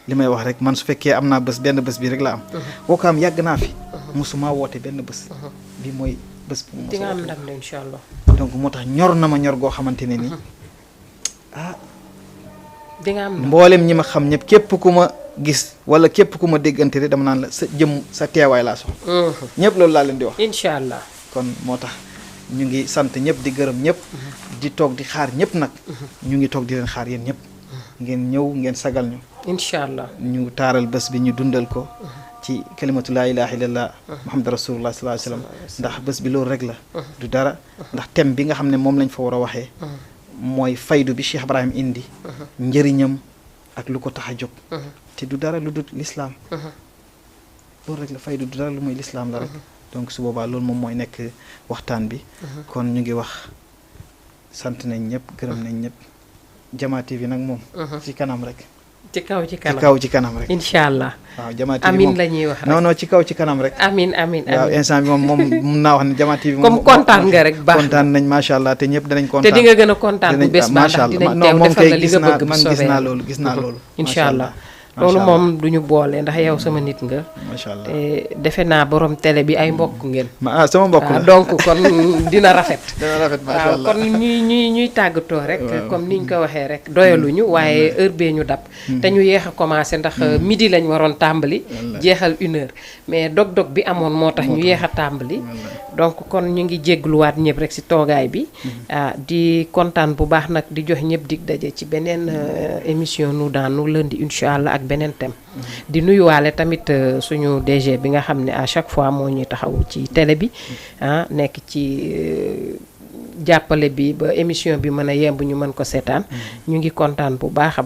li may wax rek man su fekkee am naa bés benn bés bi rek la am Wakaam yàgg naa fi mosuma woote benn bés bi mooy bés bu di nga am ndam la incha allah donc moo tax ñor na ma ñor goo xamante ne ni di nga am mboolem ñi ma xam ñëpp képp ku ma gis wala képp ku ma déggante rek dama naan la sa jëm sa teewaay laa soxla ñëpp loolu laa leen di wax incha allah kon moo tax ñu ngi sant ñëpp di gërëm ñëpp di toog di xaar ñëpp nag ñu ngi toog di leen xaar yéen ñëpp ngeen ñëw ngeen sagal ñu incha allah ñu taaral bés bi ñu dundal ko ci kalimatu laa ilaha illallah muhammad rasulullah sallallahu alayhi wasallam ndax bés bi loolu rek la du dara ndax thème bi nga xam ne moom lañ fa war a waxee mooy faydu bi Cheikh Ibrahim indi njëriñam ak lu ko tax a jóg te du dara lu dul lislaam loolu rek la faydu du dara lu mooy lislaam la rek donc su boobaa loolu moom mooy nekk waxtaan bi kon ñu ngi wax sant nañ ñëpp gërëm nañ ñëpp Jama TV nag moom ci kanam rek ci kaw ci kanam rek incha allah waaw Jama TV amin la ñuy wax rek non ci kaw ci kanam rek amin waaw instant bi moom mun naa wax ne Jama TV comme kontaan nga rek baax kontaan nañ macha allah te ñëpp danañ kontaan te di nga gën a kontaan bu bés ba ndax dinañ teew defal la li nga bëgg man gis naa loolu incha allah loolu moom duñu boole ndax yow sama nit nga macha allah te defe naa borom télé bi ay mbokk ngeen sama mbokk la donc kon dina rafet macha allah kon ñuy tàggatoo rek comme niñ ko waxee rek doyaluñu waaye heure bee ñu dab te ñu yeex a commencé ndax midi lañ waroon tàmbali jeexal 1h mais dog-dog bi amoon moo tax ñu yeex a tàmbali donc kon ñu ngi jéggluwaat ñëpp rek ci toogaay bi di kontaan bu baax nag di jox ñëpp dig daje ci beneen émission nu daanu lundi incha allah ak beneen thème di nuyuwaale tamit suñu DG bi nga xam ne à chaque fois moo ñuy taxaw ci télé bi nekk ci jàppale bi ba émission bi mën a yemb ñu mën ko seetaan ñu ngi kontaan bu baax a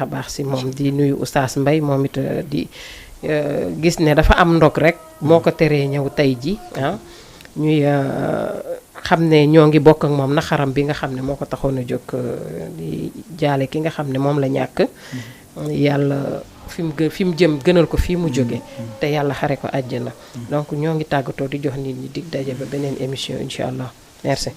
baax ci moom di nuyu Oustaz Mbaye moom it di gis ne dafa am ndog rek moo ko teree ñëw tey ji ñuy xam ne ñoo ngi bokk ak moom naxaram bi nga xam ne moo ko taxoon a jóg di jaale ki nga xam ne moom la ñàkk yàlla fi mu jëm gënal ko fii mu jóge te yàlla xare ko àjjana donc ñoo ngi tàggatoo di jox nit ñi dig daje ba beneen émission incha allah merci